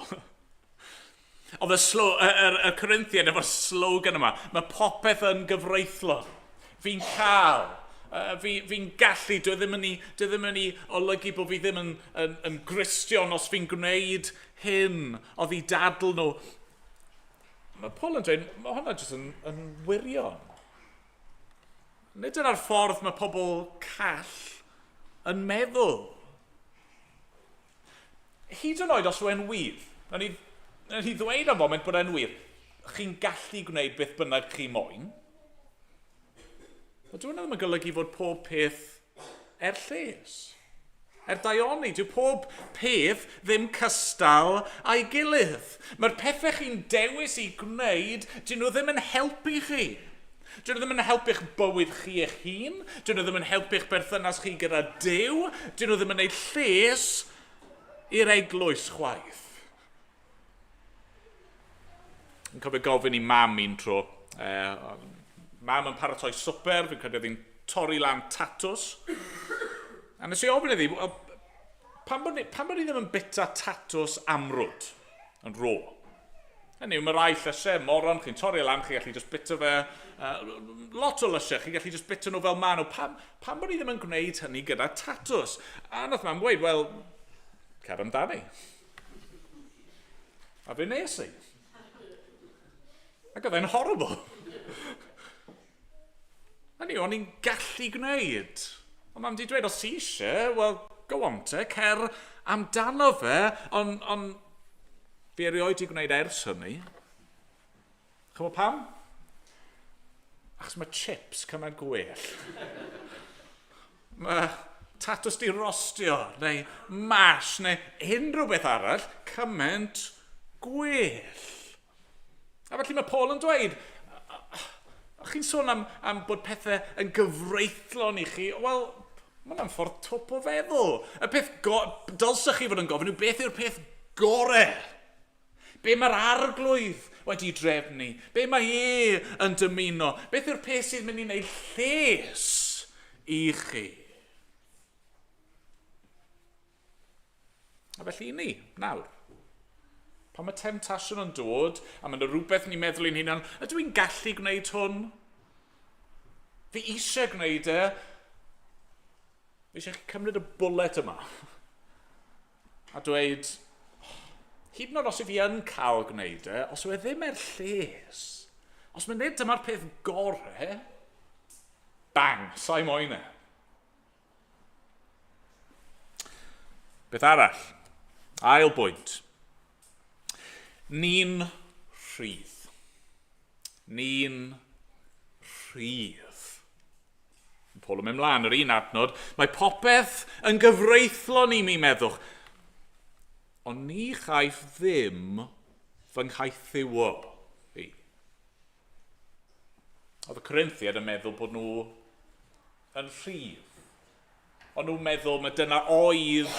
Oedd y, slo, y, y, y Corinthian efo'r slogan yma, mae popeth yn gyfreithlon. Fi'n cael, uh, fi'n fi gallu, dwi ddim yn ei, dwi ddim yn ei olygu bod fi ddim yn, yn, yn Gristion os fi'n gwneud hyn. Oedd i dadl nhw. Mae Paul yn dweud, mae hwnna jyst yn, yn wirion. Nid dyna'r ffordd mae pobl call yn meddwl. Hyd yn oed os yw e'n wir, nawn ni, nawn ni ddweud am foment bod e'n wir, chi'n gallu gwneud beth bynnag chi moyn, Ond dyw hwnna ddim yn golygu fod pob peth er lles. Er daioni, dyw pob peth ddim cystal a'i gilydd. Mae'r pethau chi'n dewis i gwneud, dyn nhw ddim yn helpu chi. Dyn nhw ddim yn helpu'ch bywyd chi eich hun. Dyn nhw ddim yn helpu'ch berthynas chi gyda Duw. Dyn nhw ddim yn gwneud lles i'r eglwys chwaith. Yn cofio gofyn i mam un tro. Mam yn paratoi swper, fi'n credu oedd hi'n torri lan tatws. A nes i ofyn iddi, pam bod ni, pam bod ni ddim yn bita tatws amrwd yn ro? Hynny yw, mae rai llysiau, moron, chi'n torri e lan, chi'n gallu just bita fe. Lot o lysiau, chi'n gallu just bita nhw fel maen nhw. Pam, pam bod ni ddim yn gwneud hynny gyda tatws? A nath mam gweud, wel, cer amdani. A fe nes i. Ac oedd e'n horrible. Hynny yw, o'n i'n gallu gwneud. Ond mam di dweud, os ti eisiau, wel, go on te, cer amdano fe, ond on, fi erioed di gwneud ers hynny. Chymod pam? Achos mae chips cymaint gwell. Mae tatws di rostio, neu mash, neu unrhyw beth arall, cymaint gwell. A felly mae Paul yn dweud, chi'n sôn am, am bod pethau yn gyfreithlon i chi, wel, mae hwnna'n ffordd twp o feddwl. Y peth go, dylsech chi fod yn gofyn yw beth yw'r peth gore? Be mae'r arglwydd wedi drefnu? Be mae e yn dymuno? Beth yw'r peth sydd mynd i wneud lles i chi? A felly i ni, nawr, pan mae temtasiwn yn dod, a mae yna rhywbeth ni'n meddwl i'n hunan, ydw i'n gallu gwneud hwn? Fi eisiau gwneud e. Fi eisiau chi cymryd y bwlet yma. A dweud, hyd yn oed os yw fi yn cael gwneud e, os yw e ddim er lles, os mae'n nid dyma'r peth gore, bang, sa'i moyn e. Beth arall? Ail bwynt. Ni'n rhydd. Ni'n rhydd. Paul yn mynd mlaen yr un adnod, mae popeth yn gyfreithlon i mi, meddwch. Ond ni chaiff ddim fy nghaethiwo i. Oedd y Corinthiad yn meddwl bod nhw yn rhydd. O'n nhw'n meddwl mae dyna oedd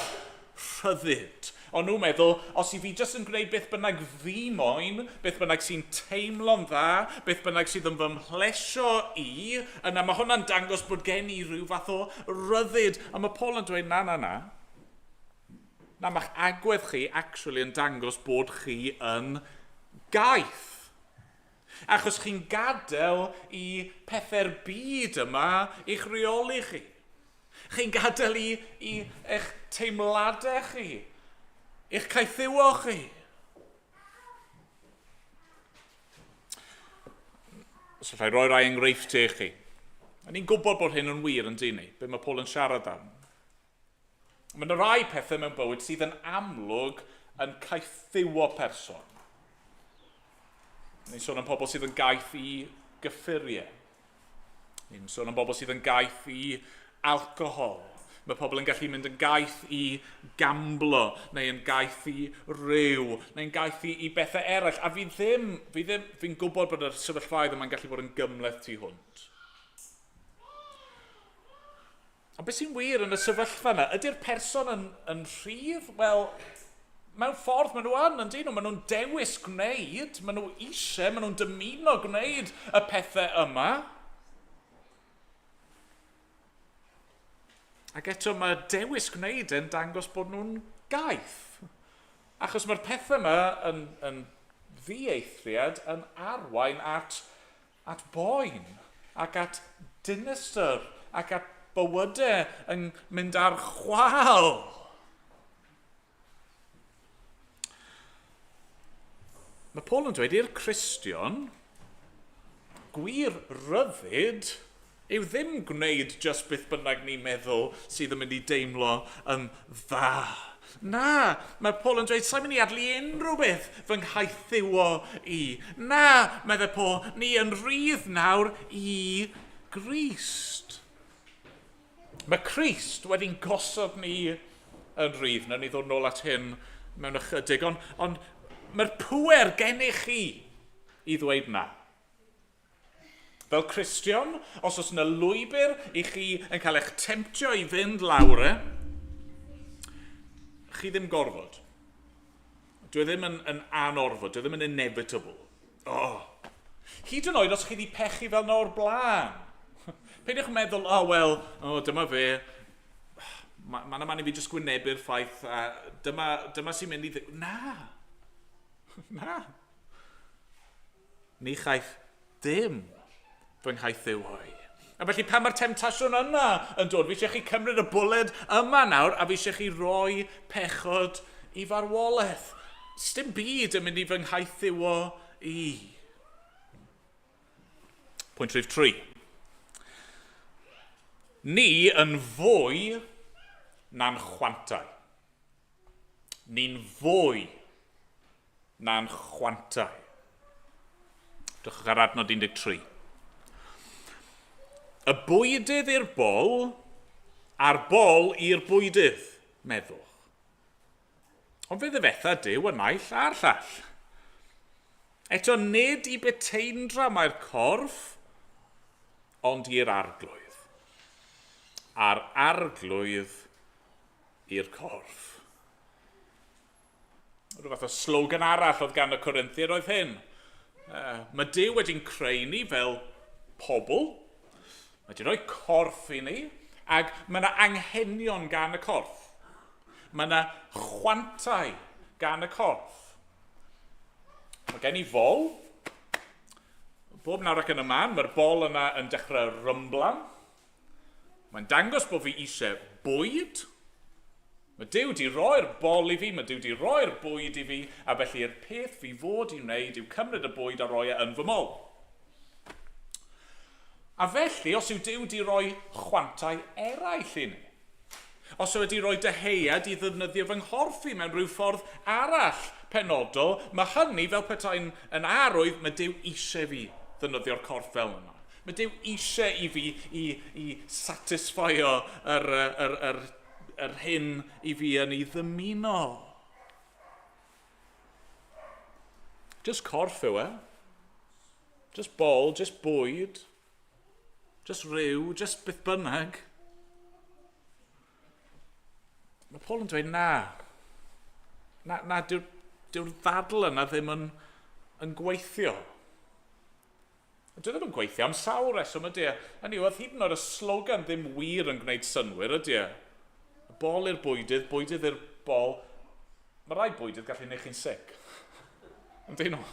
rhyddid. O'n nhw'n meddwl, os i fi jyst yn gwneud beth bynnag fi moyn, beth bynnag sy'n teimlo'n dda, beth bynnag sydd yn fy mhlesio i, yna mae hwnna'n dangos bod gen i rhyw fath o ryddid. A mae Paul yn dweud, na, na, na. Na, mae'ch agwedd chi actually yn dangos bod chi yn gaeth. Achos chi'n gadael i pethau'r byd yma i'ch reoli chi. Chi'n gadael i, i eich teimladau chi, i'ch caethiwo chi. Os allai roi rai enghreifftiau i chi. A ni'n gwybod bod hyn yn wir yn dyn ni, be mae Paul yn siarad am. Mae yna rai pethau mewn bywyd sydd yn amlwg yn caethiwo person. Ni'n sôn am pobl sydd yn gaeth i gyffuriau. Ni'n sôn am bobl sydd yn gaeth i alcohol. Mae pobl yn gallu mynd yn gaeth i gamblo, neu yn gaeth i ryw, neu'n gaeth i, i bethau eraill. A fi ddim, fi ddim, fi'n gwybod bod yr sefyllfaoedd yma'n gallu bod yn gymhleth tu hwnt. Ond beth sy'n wir yn y sefyllfa yna? Ydy'r person yn, yn rhydd? Wel, mewn ffordd maen nhw yn, yn dyn nhw. Maen nhw'n dewis gwneud, maen nhw eisiau, maen nhw'n dymuno gwneud y pethau yma. Ac eto mae dewis gwneud e'n dangos bod nhw'n gaeth. Achos mae'r pethau yma yn, yn ddieithriad yn arwain at at boen, ac at dinistr, ac at bywydau yn mynd ar chwâl. Mae Paul yn dweud i'r Cristion, gwir ryddid yw ddim gwneud just beth bynnag ni'n meddwl sydd yn mynd i deimlo yn dda. Na, mae Paul yn dweud, sa'n mynd i adlu unrhyw beth fy nghaethiwo i. Na, meddai Paul, ni yn rhydd nawr i Grist. Mae Crist wedi'n gosod ni yn rhydd. Nawn ni ddod nôl at hyn mewn ychydig, ond, ond mae'r pŵer gennych chi i ddweud na. Fel Cristion, os oes yna lwybr i chi yn cael eich temtio i fynd lawr e, chi ddim gorfod. Dwi e ddim yn, yn anorfod, dwi e ddim yn inevitable. Oh. Hyd yn oed os chi wedi pechu fel na o'r blaen. Peidiwch meddwl, oh wel, oh, dyma fe, mae ma yna man i fi jyst gwynebu'r ffaith, a dyma, dyma sy'n mynd i... Na! Na! Ni chaiff dim fy nghaethiwo i. A felly pan mae'r temtasiwn yna yn dod, fi eisiau chi cymryd y bwled yma nawr a fi eisiau chi roi pechod i farwolaeth. Sdim byd yn mynd i fy nghaethiwo i. Pwynt rhif 3. Ni yn fwy na'n chwantau. Ni'n fwy na'n chwantau. Drychwch ar adnod 13. Y bwydydd i'r bol, a'r bol i'r bwydydd, meddwch. Ond fe ddifetha Duw y naill a'r llall. Eto nid i beteindra mae'r corff, ond i'r arglwydd. A'r arglwydd i'r corff. Rhyw fath o slogan arall oedd gan y Corinthiaid oedd hyn. Mae Duw wedi'n creu ni fel pobl. Mae wedi rhoi corff i ni, ac mae yna anghenion gan y corff. Mae yna chwantau gan y corff. Mae gen i fol. Bob nawr ac yn y man, mae'r bol yna yn dechrau rymblan. Mae'n dangos bod fi eisiau bwyd. Mae Duw di roi'r bol i fi, mae Duw di roi'r bwyd i fi, a felly'r peth fi fod i wneud yw cymryd y bwyd a roi e yn fy mol. A felly, os yw Duw di roi chwantau eraill i ni, os yw wedi rhoi dyheuad i ddefnyddio fy nghorff i mewn rhyw ffordd arall penodol, mae hynny fel petai'n yn arwydd, mae Duw eisiau fi ddefnyddio'r corff fel yna. Mae Duw eisiau i fi i, i satisfio yr, yr, yr, yr hyn i fi yn ei ddymuno. Just corff yw e. Just bol, just bwyd. Just rhyw, just beth bynnag. Mae Paul yn dweud na. Na, na dyw'r dyw ddadl yna ddim yn, yn gweithio. Dwi ddim yn gweithio am sawl reswm ydy e. Hynny yw, oedd hyd yn oed y slogan ddim wir yn gwneud synnwyr ydy e. Bol i'r bwydydd, bwydydd i'r bol. Mae rai bwydydd gallu gwneud chi'n sick. Yndyn nhw?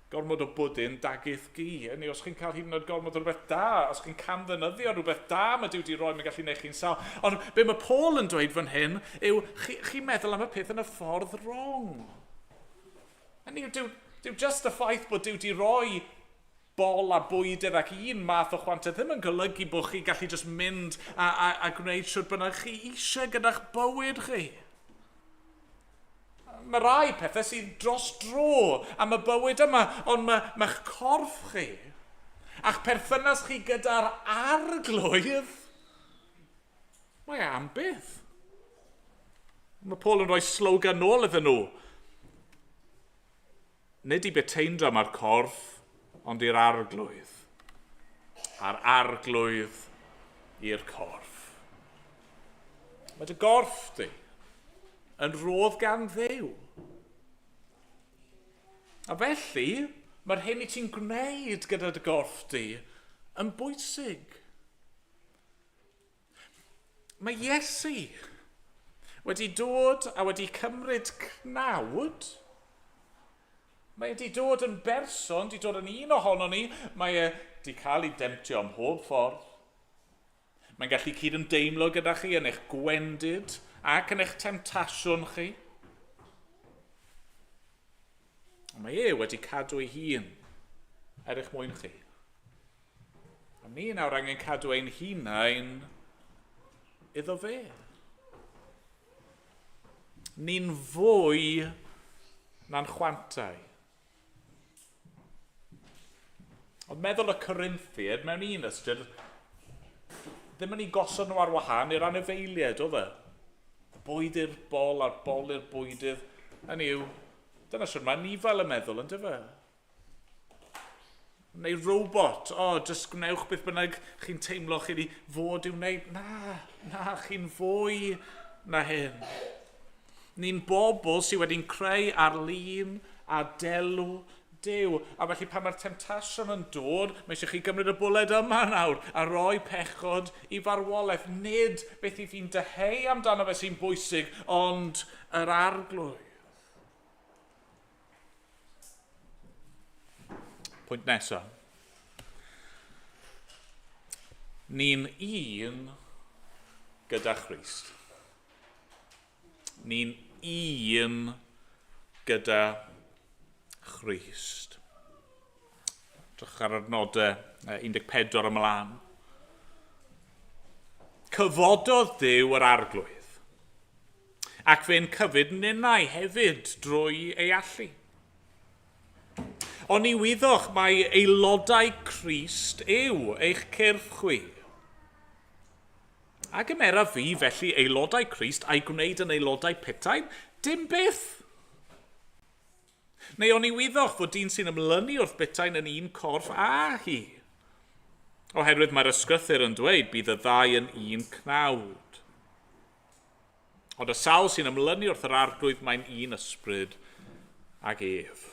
Gormod o bwdin, daguth gi. Hynny, os chi'n cael hyd yn oed gormod o rhywbeth da, os chi'n camddefnyddio rhywbeth da mae Duw wedi rhoi, mae'n gallu gwneud chi'n sâl. Ond be mae Paul yn dweud fan hyn yw, chi'n chi meddwl am y peth yn y ffordd wrong. Hynny yw, dyw, dyw just y ffaith bod Duw di roi bol a bwydydd ac un math o chwantau ddim yn golygu bod chi gallu just mynd a, a, a gwneud siwr bynnag chi eisiau gyda'ch bywyd chi. Mae rai pethau sydd dros dro am y bywyd yma, ond mae, mae'ch corff chi a'ch perthynas chi gyda'r arglwydd, mae am byth. Mae Paul yn rhoi slogan nôl iddyn nhw. Nid i beteindra mae'r corff, ond i'r arglwydd. A'r arglwydd i'r corff. Mae dy gorff di yn rhodd gan Dduw. A felly, mae'r hyn i ti'n gwneud gyda dy gorff di yn bwysig. Mae Iesu wedi dod a wedi cymryd cnawd. Mae wedi dod yn berson, wedi dod yn un ohono ni. Mae e wedi cael ei demtio ym mhob ffordd. Mae'n gallu cyd-ymdeimlo gyda chi yn eich gwendid ac yn eich temtasiwn chi. Ond mae e wedi cadw ei hun er eich mwyn chi. A ni nawr angen cadw ein hunain iddo fe. Ni'n fwy na'n chwantau. Ond meddwl y Corinthiad mewn un ystyr ddim yn ei gosod nhw ar wahân i'r anifeiliaid, oedd e? Y bwyd i'r bol a'r bol i'r bwydydd. Hynny yw, dyna sy'n mae nifael yn meddwl, yn dyfe? Neu robot, o, oh, jyst gwnewch beth bynnag chi'n teimlo chi wedi fod i'w wneud. Na, na, chi'n fwy na hyn. Ni'n bobl sydd wedi'n creu ar lun a delw Duw. A felly pan mae'r temtasiwn yn dod, mae eisiau chi gymryd y bwled yma nawr a roi pechod i farwolaeth. Nid beth i fi'n dyheu amdano fe sy'n bwysig, ond yr arglwydd. Pwynt nesaf. Ni'n un gyda Christ. Ni'n un gyda Christ. Drych ar adnodau 14 ymlaen. Cyfododd Duw yr arglwydd, ac fe'n cyfyd ninnau hefyd drwy ei allu. Ond ni wyddoch mai aelodau Crist yw eich cyrff chwi. A gymera fi felly aelodau Crist a'i gwneud yn aelodau putain? Dim byth! Neu oni wyddoch fod dyn sy'n ymlynu wrth butain yn un corff â hi? Oherwydd mae'r ysgrythur yn dweud bydd y ddau yn un cnawd. Ond y sawl sy'n ymlynu wrth yr arglwydd mae'n un ysbryd ag ef.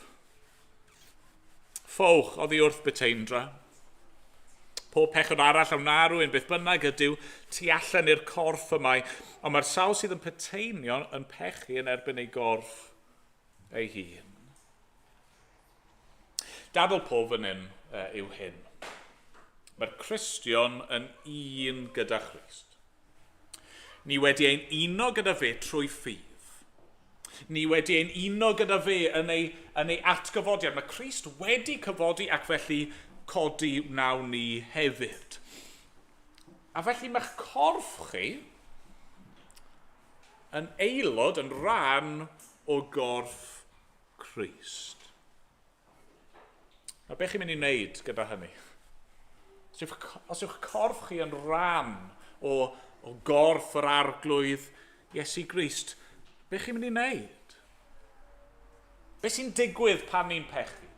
Ffowch oddi wrth buteindra. Pob pechod arall a wna rhywun, beth bynnag ydyw, tu allan i'r corff y mae, ond mae'r sawl sydd yn puteinio yn pechu yn erbyn ei gorff ei hun. Dadl Paul fan hyn yw hyn. Mae'r Cristion yn un gyda Christ. Ni wedi ein uno gyda fe trwy ffydd. Ni wedi ein uno gyda fe yn ei, yn ei atgyfodiad. Mae Crist wedi cyfodi ac felly codi wnawn ni hefyd. A felly mae'ch corff chi yn aelod, yn rhan o gorff Crist. A beth chi'n mynd i wneud gyda hynny? Os yw'ch, os yw'ch corff chi yn rhan o, o gorff yr arglwydd Iesu Grist, beth chi'n mynd i wneud? Beth sy'n digwydd pan ni'n pechu?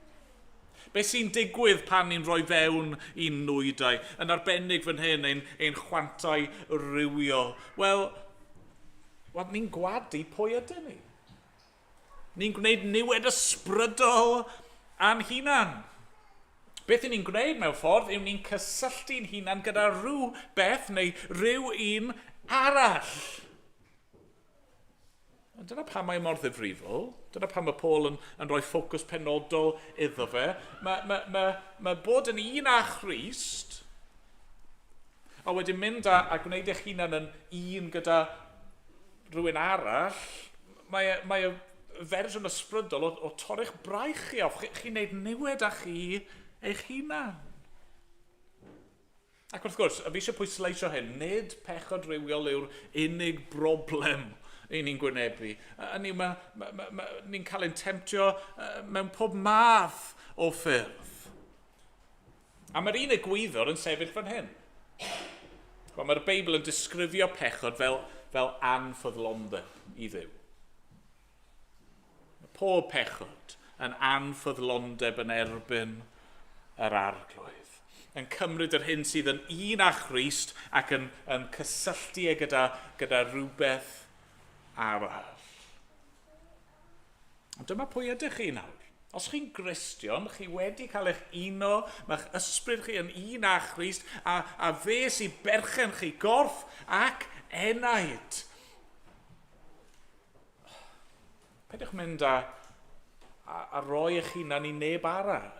Beth sy'n digwydd pan ni'n rhoi fewn i'n nwydau, yn arbennig fan hyn, ein, ein chwantau rhywiol? Wel, wel ni'n gwadu pwy ydyn ni. Ni'n gwneud niwed ysbrydol a'n hunan. Beth y'n ni'n gwneud mewn ffordd yw ni'n cysylltu'n hunan gyda rhyw beth neu rhyw un arall. Ond dyna pam mae mor ddifrifol. Dyna pam mae Paul yn, yn rhoi ffocws penodol iddo fe. Mae, mae, mae, mae bod yn un â Christ, a wedyn mynd a, a gwneud eich hunan yn un gyda rhywun arall, mae, e, mae e fersiwn ysbrydol o, o torri'ch braich chi off. Chi'n chi neud niwed â chi eich hunan. Ac wrth gwrs, a fi eisiau pwysleisio hyn, nid pechod rhywiol yw'r unig broblem i ni'n gwynebu. A ni, ma, ma, ma, ma, ni'n cael ein temtio mewn pob math o ffyrdd. A mae'r un egwyddor yn sefyll fan hyn. Wel, mae'r Beibl yn disgrifio pechod fel, fel anffyddlondeb i Dduw. Mae pob pechod yn anffyddlondeb yn erbyn yr arglwydd. Yn cymryd yr hyn sydd yn un â Christ ac yn, yn cysylltu e gyda, gyda rhywbeth arall. Ond dyma pwy ydych chi nawr. Os chi'n Gristion, chi wedi cael eich uno, mae'ch ysbryd chi yn un â Christ, a, a fe sy'n berchen chi gorff ac enaid. Peidiwch mynd a, a, a roi eich hunan i neb arall.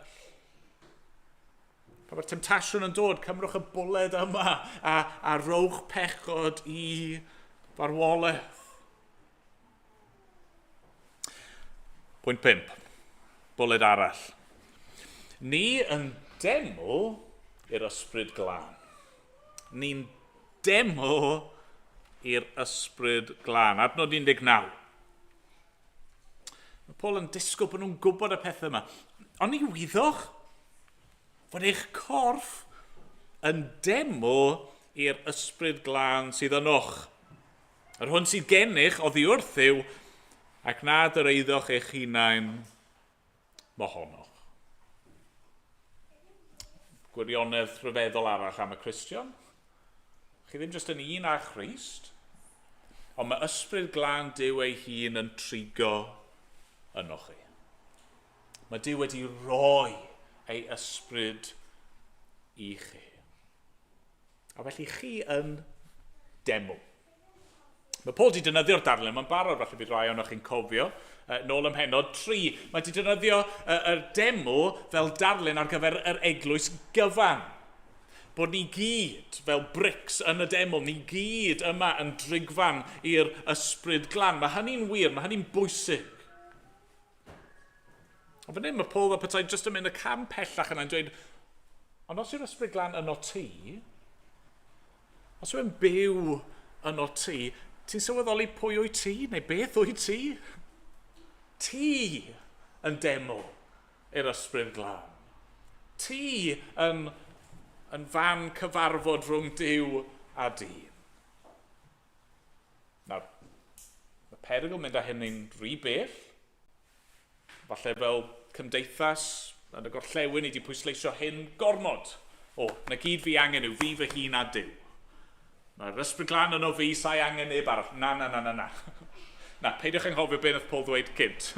Pan mae'r temtasiwn yn dod, cymrwch y bwled yma a, a rowch pechod i farwolaeth. Pwynt 5. Bwled arall. Ni yn deml i'r ysbryd glân. Ni'n deml i'r ysbryd glân. Adnod 19. Mae Paul yn disgwyl bod nhw'n gwybod y pethau yma. Ond ni wyddoch fod eich corff yn deml i'r ysbryd glân sydd ynoch. Yr hwn sydd gennych oddi wrth Dduw, ac nad yr eiddoch eich hunain mohonoch. Gwirionedd rhyfeddol arall am y Cristion. Chi ddim jyst yn un â Christ, ond mae ysbryd glân Duw ei hun yn trigo ynoch chi. Mae Duw wedi rhoi ei ysbryd i chi. A felly chi yn deml. Mae Paul wedi defnyddio'r darlun yma'n barod, falle bydd rai ohonoch chi'n cofio, nôl ym mhennod 3. Mae wedi defnyddio yr deml fel darlun ar gyfer yr eglwys gyfan. Bod ni gyd fel brics yn y deml, ni gyd yma yn drigfan i'r ysbryd glân. Mae hynny'n wir, mae hynny'n bwysig. Ond fan hyn mae Paul fel petai jyst yn mynd y cam pellach yna'n dweud, ond os yw'r ysbryd glân yno ti, os yw'n byw yno ti, ti'n sylweddoli pwy wyt ti, neu beth wyt ti? Ti yn deml i'r ysbryd glân. Ti yn, yn fan cyfarfod rhwng Duw a dyn. Nawr, mae perygl mynd â hynny'n rhy bell. Falle fel cymdeithas yn y gorllewin ni wedi pwysleisio hyn gormod. O, na gyd fi angen yw fi fy hun a Duw. Mae'r ysbryd glân yno fi, sa'i angen neb arall. Na, na, na, na, na. Na, peidiwch anghofio beth nath Paul ddweud cynt.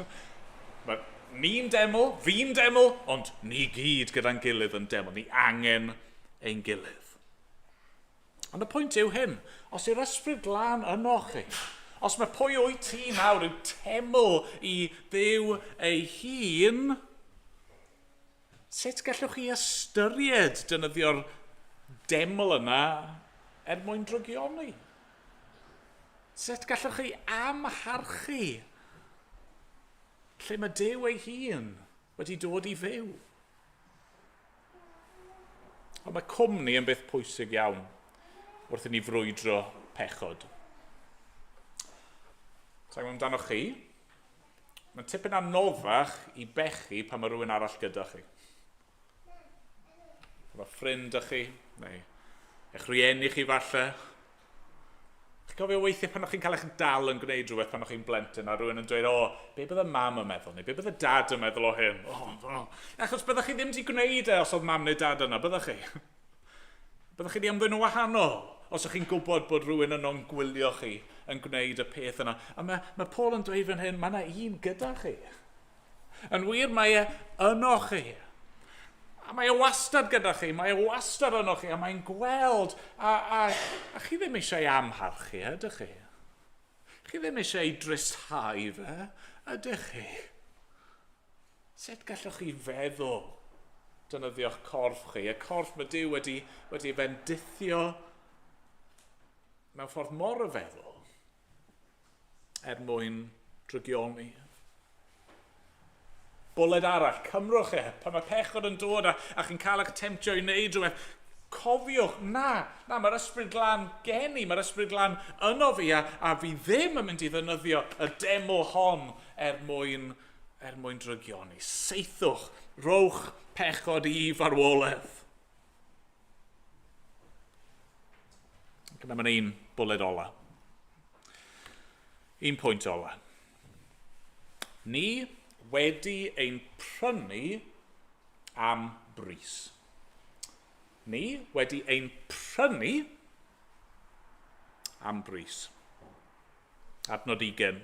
Mae ni'n deml, fi'n deml, ond ni gyd gyda'n gilydd yn deml. Ni angen ein gilydd. Ond y pwynt yw hyn, os yw'r ysbryd glân yno chi, os mae pwy wyt ti nawr yw teml i Dduw ei hun, sut gallwch chi ystyried defnyddio'r deml yna er mwyn drygioni? Sut gallwch chi amharchu lle mae Duw ei hun wedi dod i fyw? Ond mae cwmni yn beth pwysig iawn wrth i ni frwydro pechod. Sa'n gwybod amdano chi, mae'n tipyn anoddach i bechu pan mae rhywun arall gyda chi. Mae ffrind â chi, neu eich rhieni chi falle, Chi'n cofio weithiau pan o'ch chi'n cael eich dal yn gwneud rhywbeth pan o'ch chi'n blentyn a rhywun yn dweud, o, be bydde mam yn meddwl, neu be bydde dad yn meddwl o hyn? O, oh, oh. Achos byddech chi ddim wedi gwneud e os oedd mam neu dad yna, byddech chi? Byddech chi wedi ymddwyn yn wahanol os ydych chi'n gwybod bod rhywun yno'n gwylio chi yn gwneud y peth yna. A mae, mae Paul yn dweud fan hyn, mae yna un gyda chi. Yn wir, mae e yno chi. A mae e wastad gyda chi, mae e wastad yno chi, a mae'n gweld, a, a, a chi ddim eisiau ei amharchu, ydych chi? Chi ddim eisiau ei drishau fe, ydych chi? Sut gallwch chi feddwl defnyddio'ch corff chi, y corff mae Duw wedi, wedi fendithio mewn ffordd mor ryfeddol, er mwyn drygioni. Bwled arall, cymrwch e, pan mae pechod yn dod a, a chi'n cael eich temtio i wneud rhywbeth, cofiwch, na, na, mae'r ysbryd glân gen i, mae'r ysbryd glân yno fi, a, a fi ddim yn mynd i ddynyddio y demo hon er mwyn, er mwyn drygioni. Seithwch, rowch pechod i farwolaeth. Ac yna mae'n un bwled ola. Un pwynt ola. Ni wedi ein prynu am bris. Ni wedi ein prynu am bris. Adnod 20.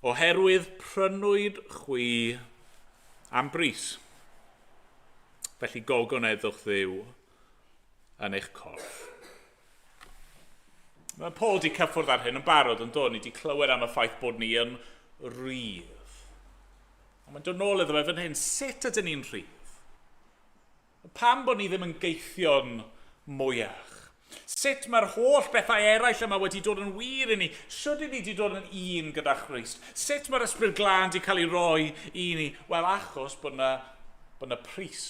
Oherwydd prynwyd chwi am bris. Felly gogoneddwch Dduw yn eich corff. Mae Paul wedi cyffwrdd ar hyn yn barod yn dod. Ni wedi clywed am y ffaith bod ni yn rhydd. Ond mae'n dod nôl iddo fe fan hyn. Sut ydyn ni'n rhydd? Pam bod ni ddim yn geithion mwyach? Sut mae'r holl bethau eraill yma wedi dod yn wir i ni? Sut i ni wedi dod yn un gyda Christ? Sut mae'r Ysbryd Glân wedi cael ei roi i ni? Wel, achos bod yna, bod yna pris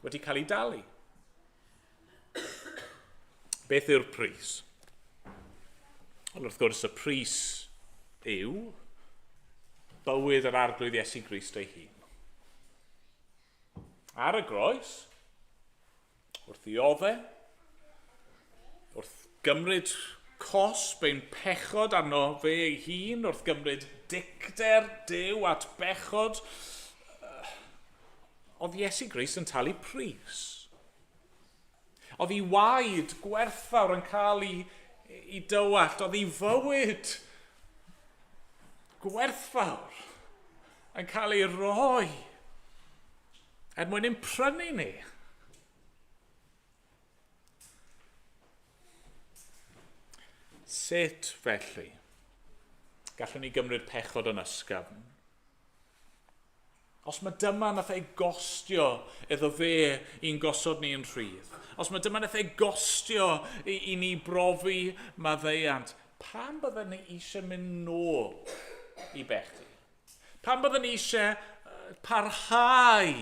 wedi cael ei dalu. Beth yw'r pris? Wel, wrth gwrs, y pris yw bywyd yr Arglwydd Iesu Grist ei hun. Ar y groes, wrth ddiodde, wrth gymryd cosb ein pechod arno fe ei hun, wrth gymryd dicter Duw at bechod, oedd Iesu Grist yn talu pris. Oedd ei waed gwerthfawr yn cael ei, ei dywallt, oedd ei fywyd gwerthfawr yn cael ei roi er mwyn ein prynu ni. Sut felly gallwn ni gymryd pechod yn ysgafn? Os mae dyma nath ei gostio iddo fe i'n gosod ni'n rhydd, os mae dyma nath ei gostio i, i ni brofi maddeuant, pam bydden ni eisiau mynd nôl i bechu? Pam bydden ni eisiau parhau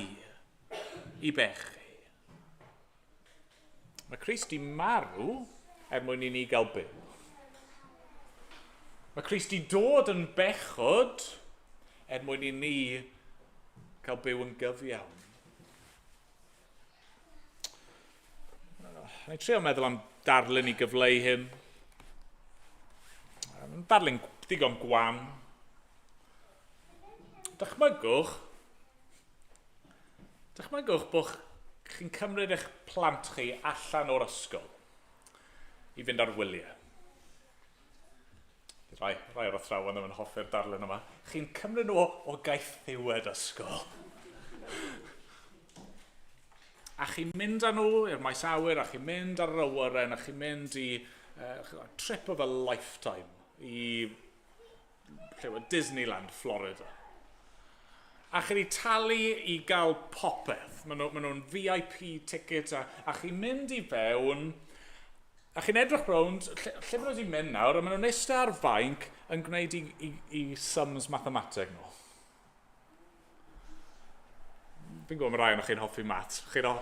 i bechu? Mae Crist di marw er mwyn i ni gael byw. Mae Crist di dod yn bechod er mwyn i ni cael byw yn gyfiawn. Na i trio meddwl am darlun i gyfleu hyn. Darlun digon gwan. Dychmygwch, dychmygwch bod chi'n cymryd eich plant chi allan o'r ysgol i fynd ar wyliau. Rhai, rhai o'r athrawon ddim yn hoffi'r darlun yma. Chi'n cymryd nhw o, o gaethiwed ysgol. A chi'n mynd â nhw i'r maes awyr, a chi'n mynd ar yr awyren, a chi'n mynd i uh, trip of a lifetime i lle yw e, Disneyland, Florida. A chi wedi talu i gael popeth. Maen nhw'n nhw VIP ticket a, a chi'n mynd i fewn a chi'n edrych rownd, lle, lle maen nhw wedi mynd nawr, a maen nhw'n eistedd ar fainc yn gwneud i, i, i sums mathemateg nhw. Fi'n gwybod mae rai o'n chi'n hoffi maths. Chi'n ho...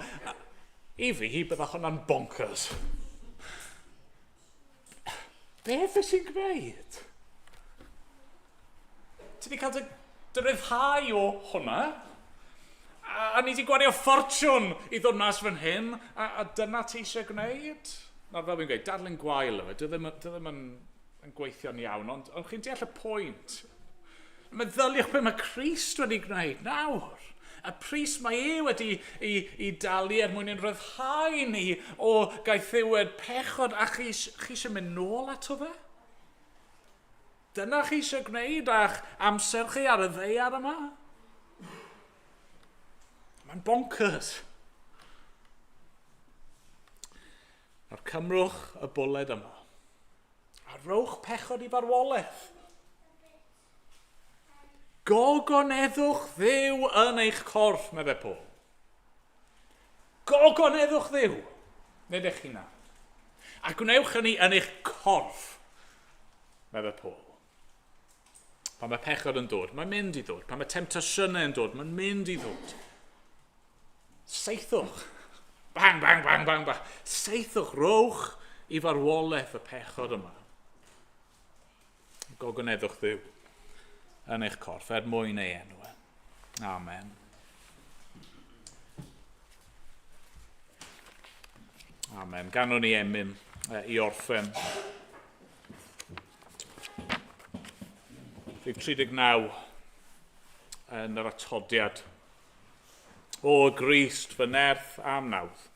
I fi, bydda hwnna'n bonkers. Beth wyt ti'n gwneud? Ti wedi cael dy, dy ryddhau o hwnna. A, a ni wedi gwario ffortiwn i ddod mas fan hyn, a, a dyna ti eisiau gwneud? Nawr fel fi'n gweud, darlun gwael yw e, dwi ddim, dwi ddim yn, yn gweithio'n iawn, ond, ond chi'n deall y pwynt. Meddyliwch be mae Crist wedi gwneud nawr. Y pris mae e wedi i, i dalu er mwyn ein rhyddhau ni o gaethiwed pechod a chi, chi eisiau mynd nôl ato fe? Dyna chi eisiau gwneud a'ch amser chi ar y ddeiar yma? Mae'n bonkers. Nawr cymrwch y bwled yma. A rowch pechod i farwolaeth. Gogoneddwch Dduw yn eich corff, meddai Paul. Gogoneddwch Dduw, nid eich hunan. A gwnewch hynny yn eich corff, meddai Paul. Pan mae pechod yn dod, mae'n mynd i ddod. Pan mae temtasiynau yn dod, mae'n mynd i ddod. Saethwch. Bang, bang, bang, bang, bang. Saethwch, rowch i farwolaeth y pechod yma. Gogoneddwch Dduw yn eich corff er mwyn ei enw. E. Amen. Amen. Ganwn ni emyn i orffen. Rhif 39 yn yr atodiad. O Grist, fy nerth am nawdd,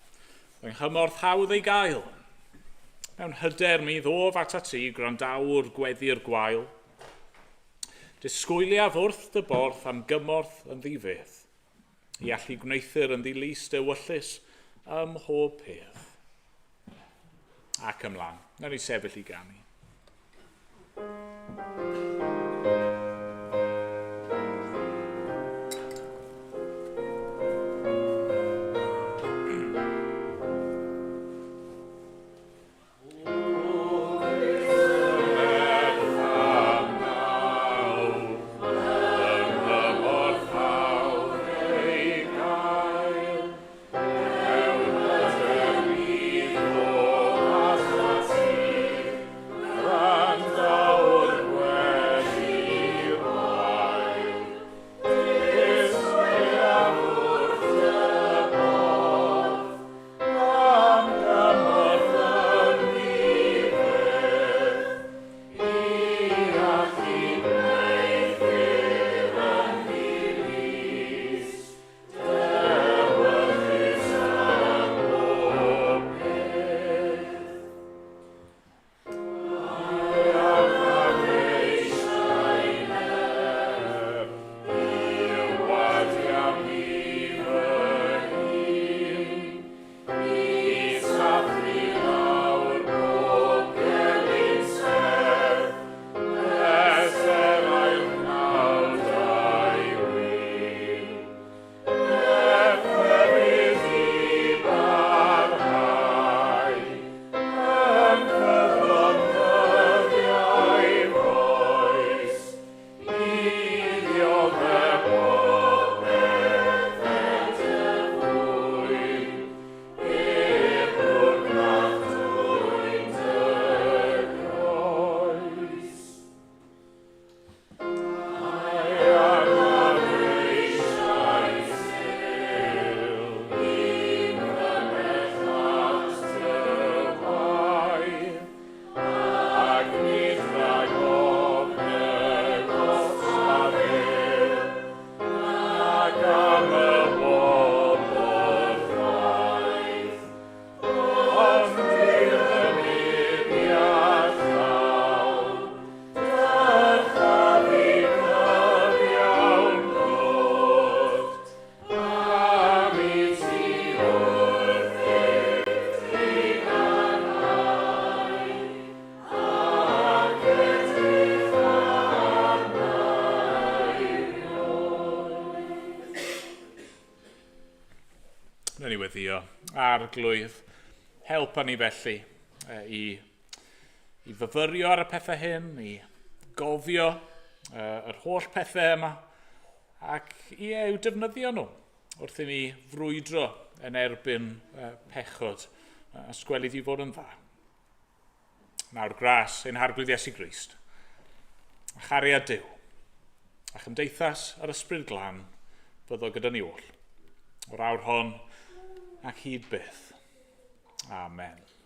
fy nghymorth hawdd ei gael. Mewn hyder mi ddof at at ti, gwrandawr gweddi'r gwael. Disgwyliaf wrth dy borth am gymorth yn ddifeth, i allu gwneuthur yn ddilys dewyllys ym mhob peth. Ac ymlaen. Nawn ni sefyll i ganu. Rydyn ni weddio. Arglwydd, helpa ni felly i, i fyfyrio ar y pethau hyn, i gofio yr holl pethau yma, ac i eu defnyddio nhw wrth i ni frwydro yn erbyn pechod a sgwelu di fod yn dda. Nawr gras ein Harglwydd Iesu Grist, a chariad Duw, a chymdeithas yr Ysbryd Glân fyddo gyda ni oll, o'r awr hon ac hyd byth. Amen.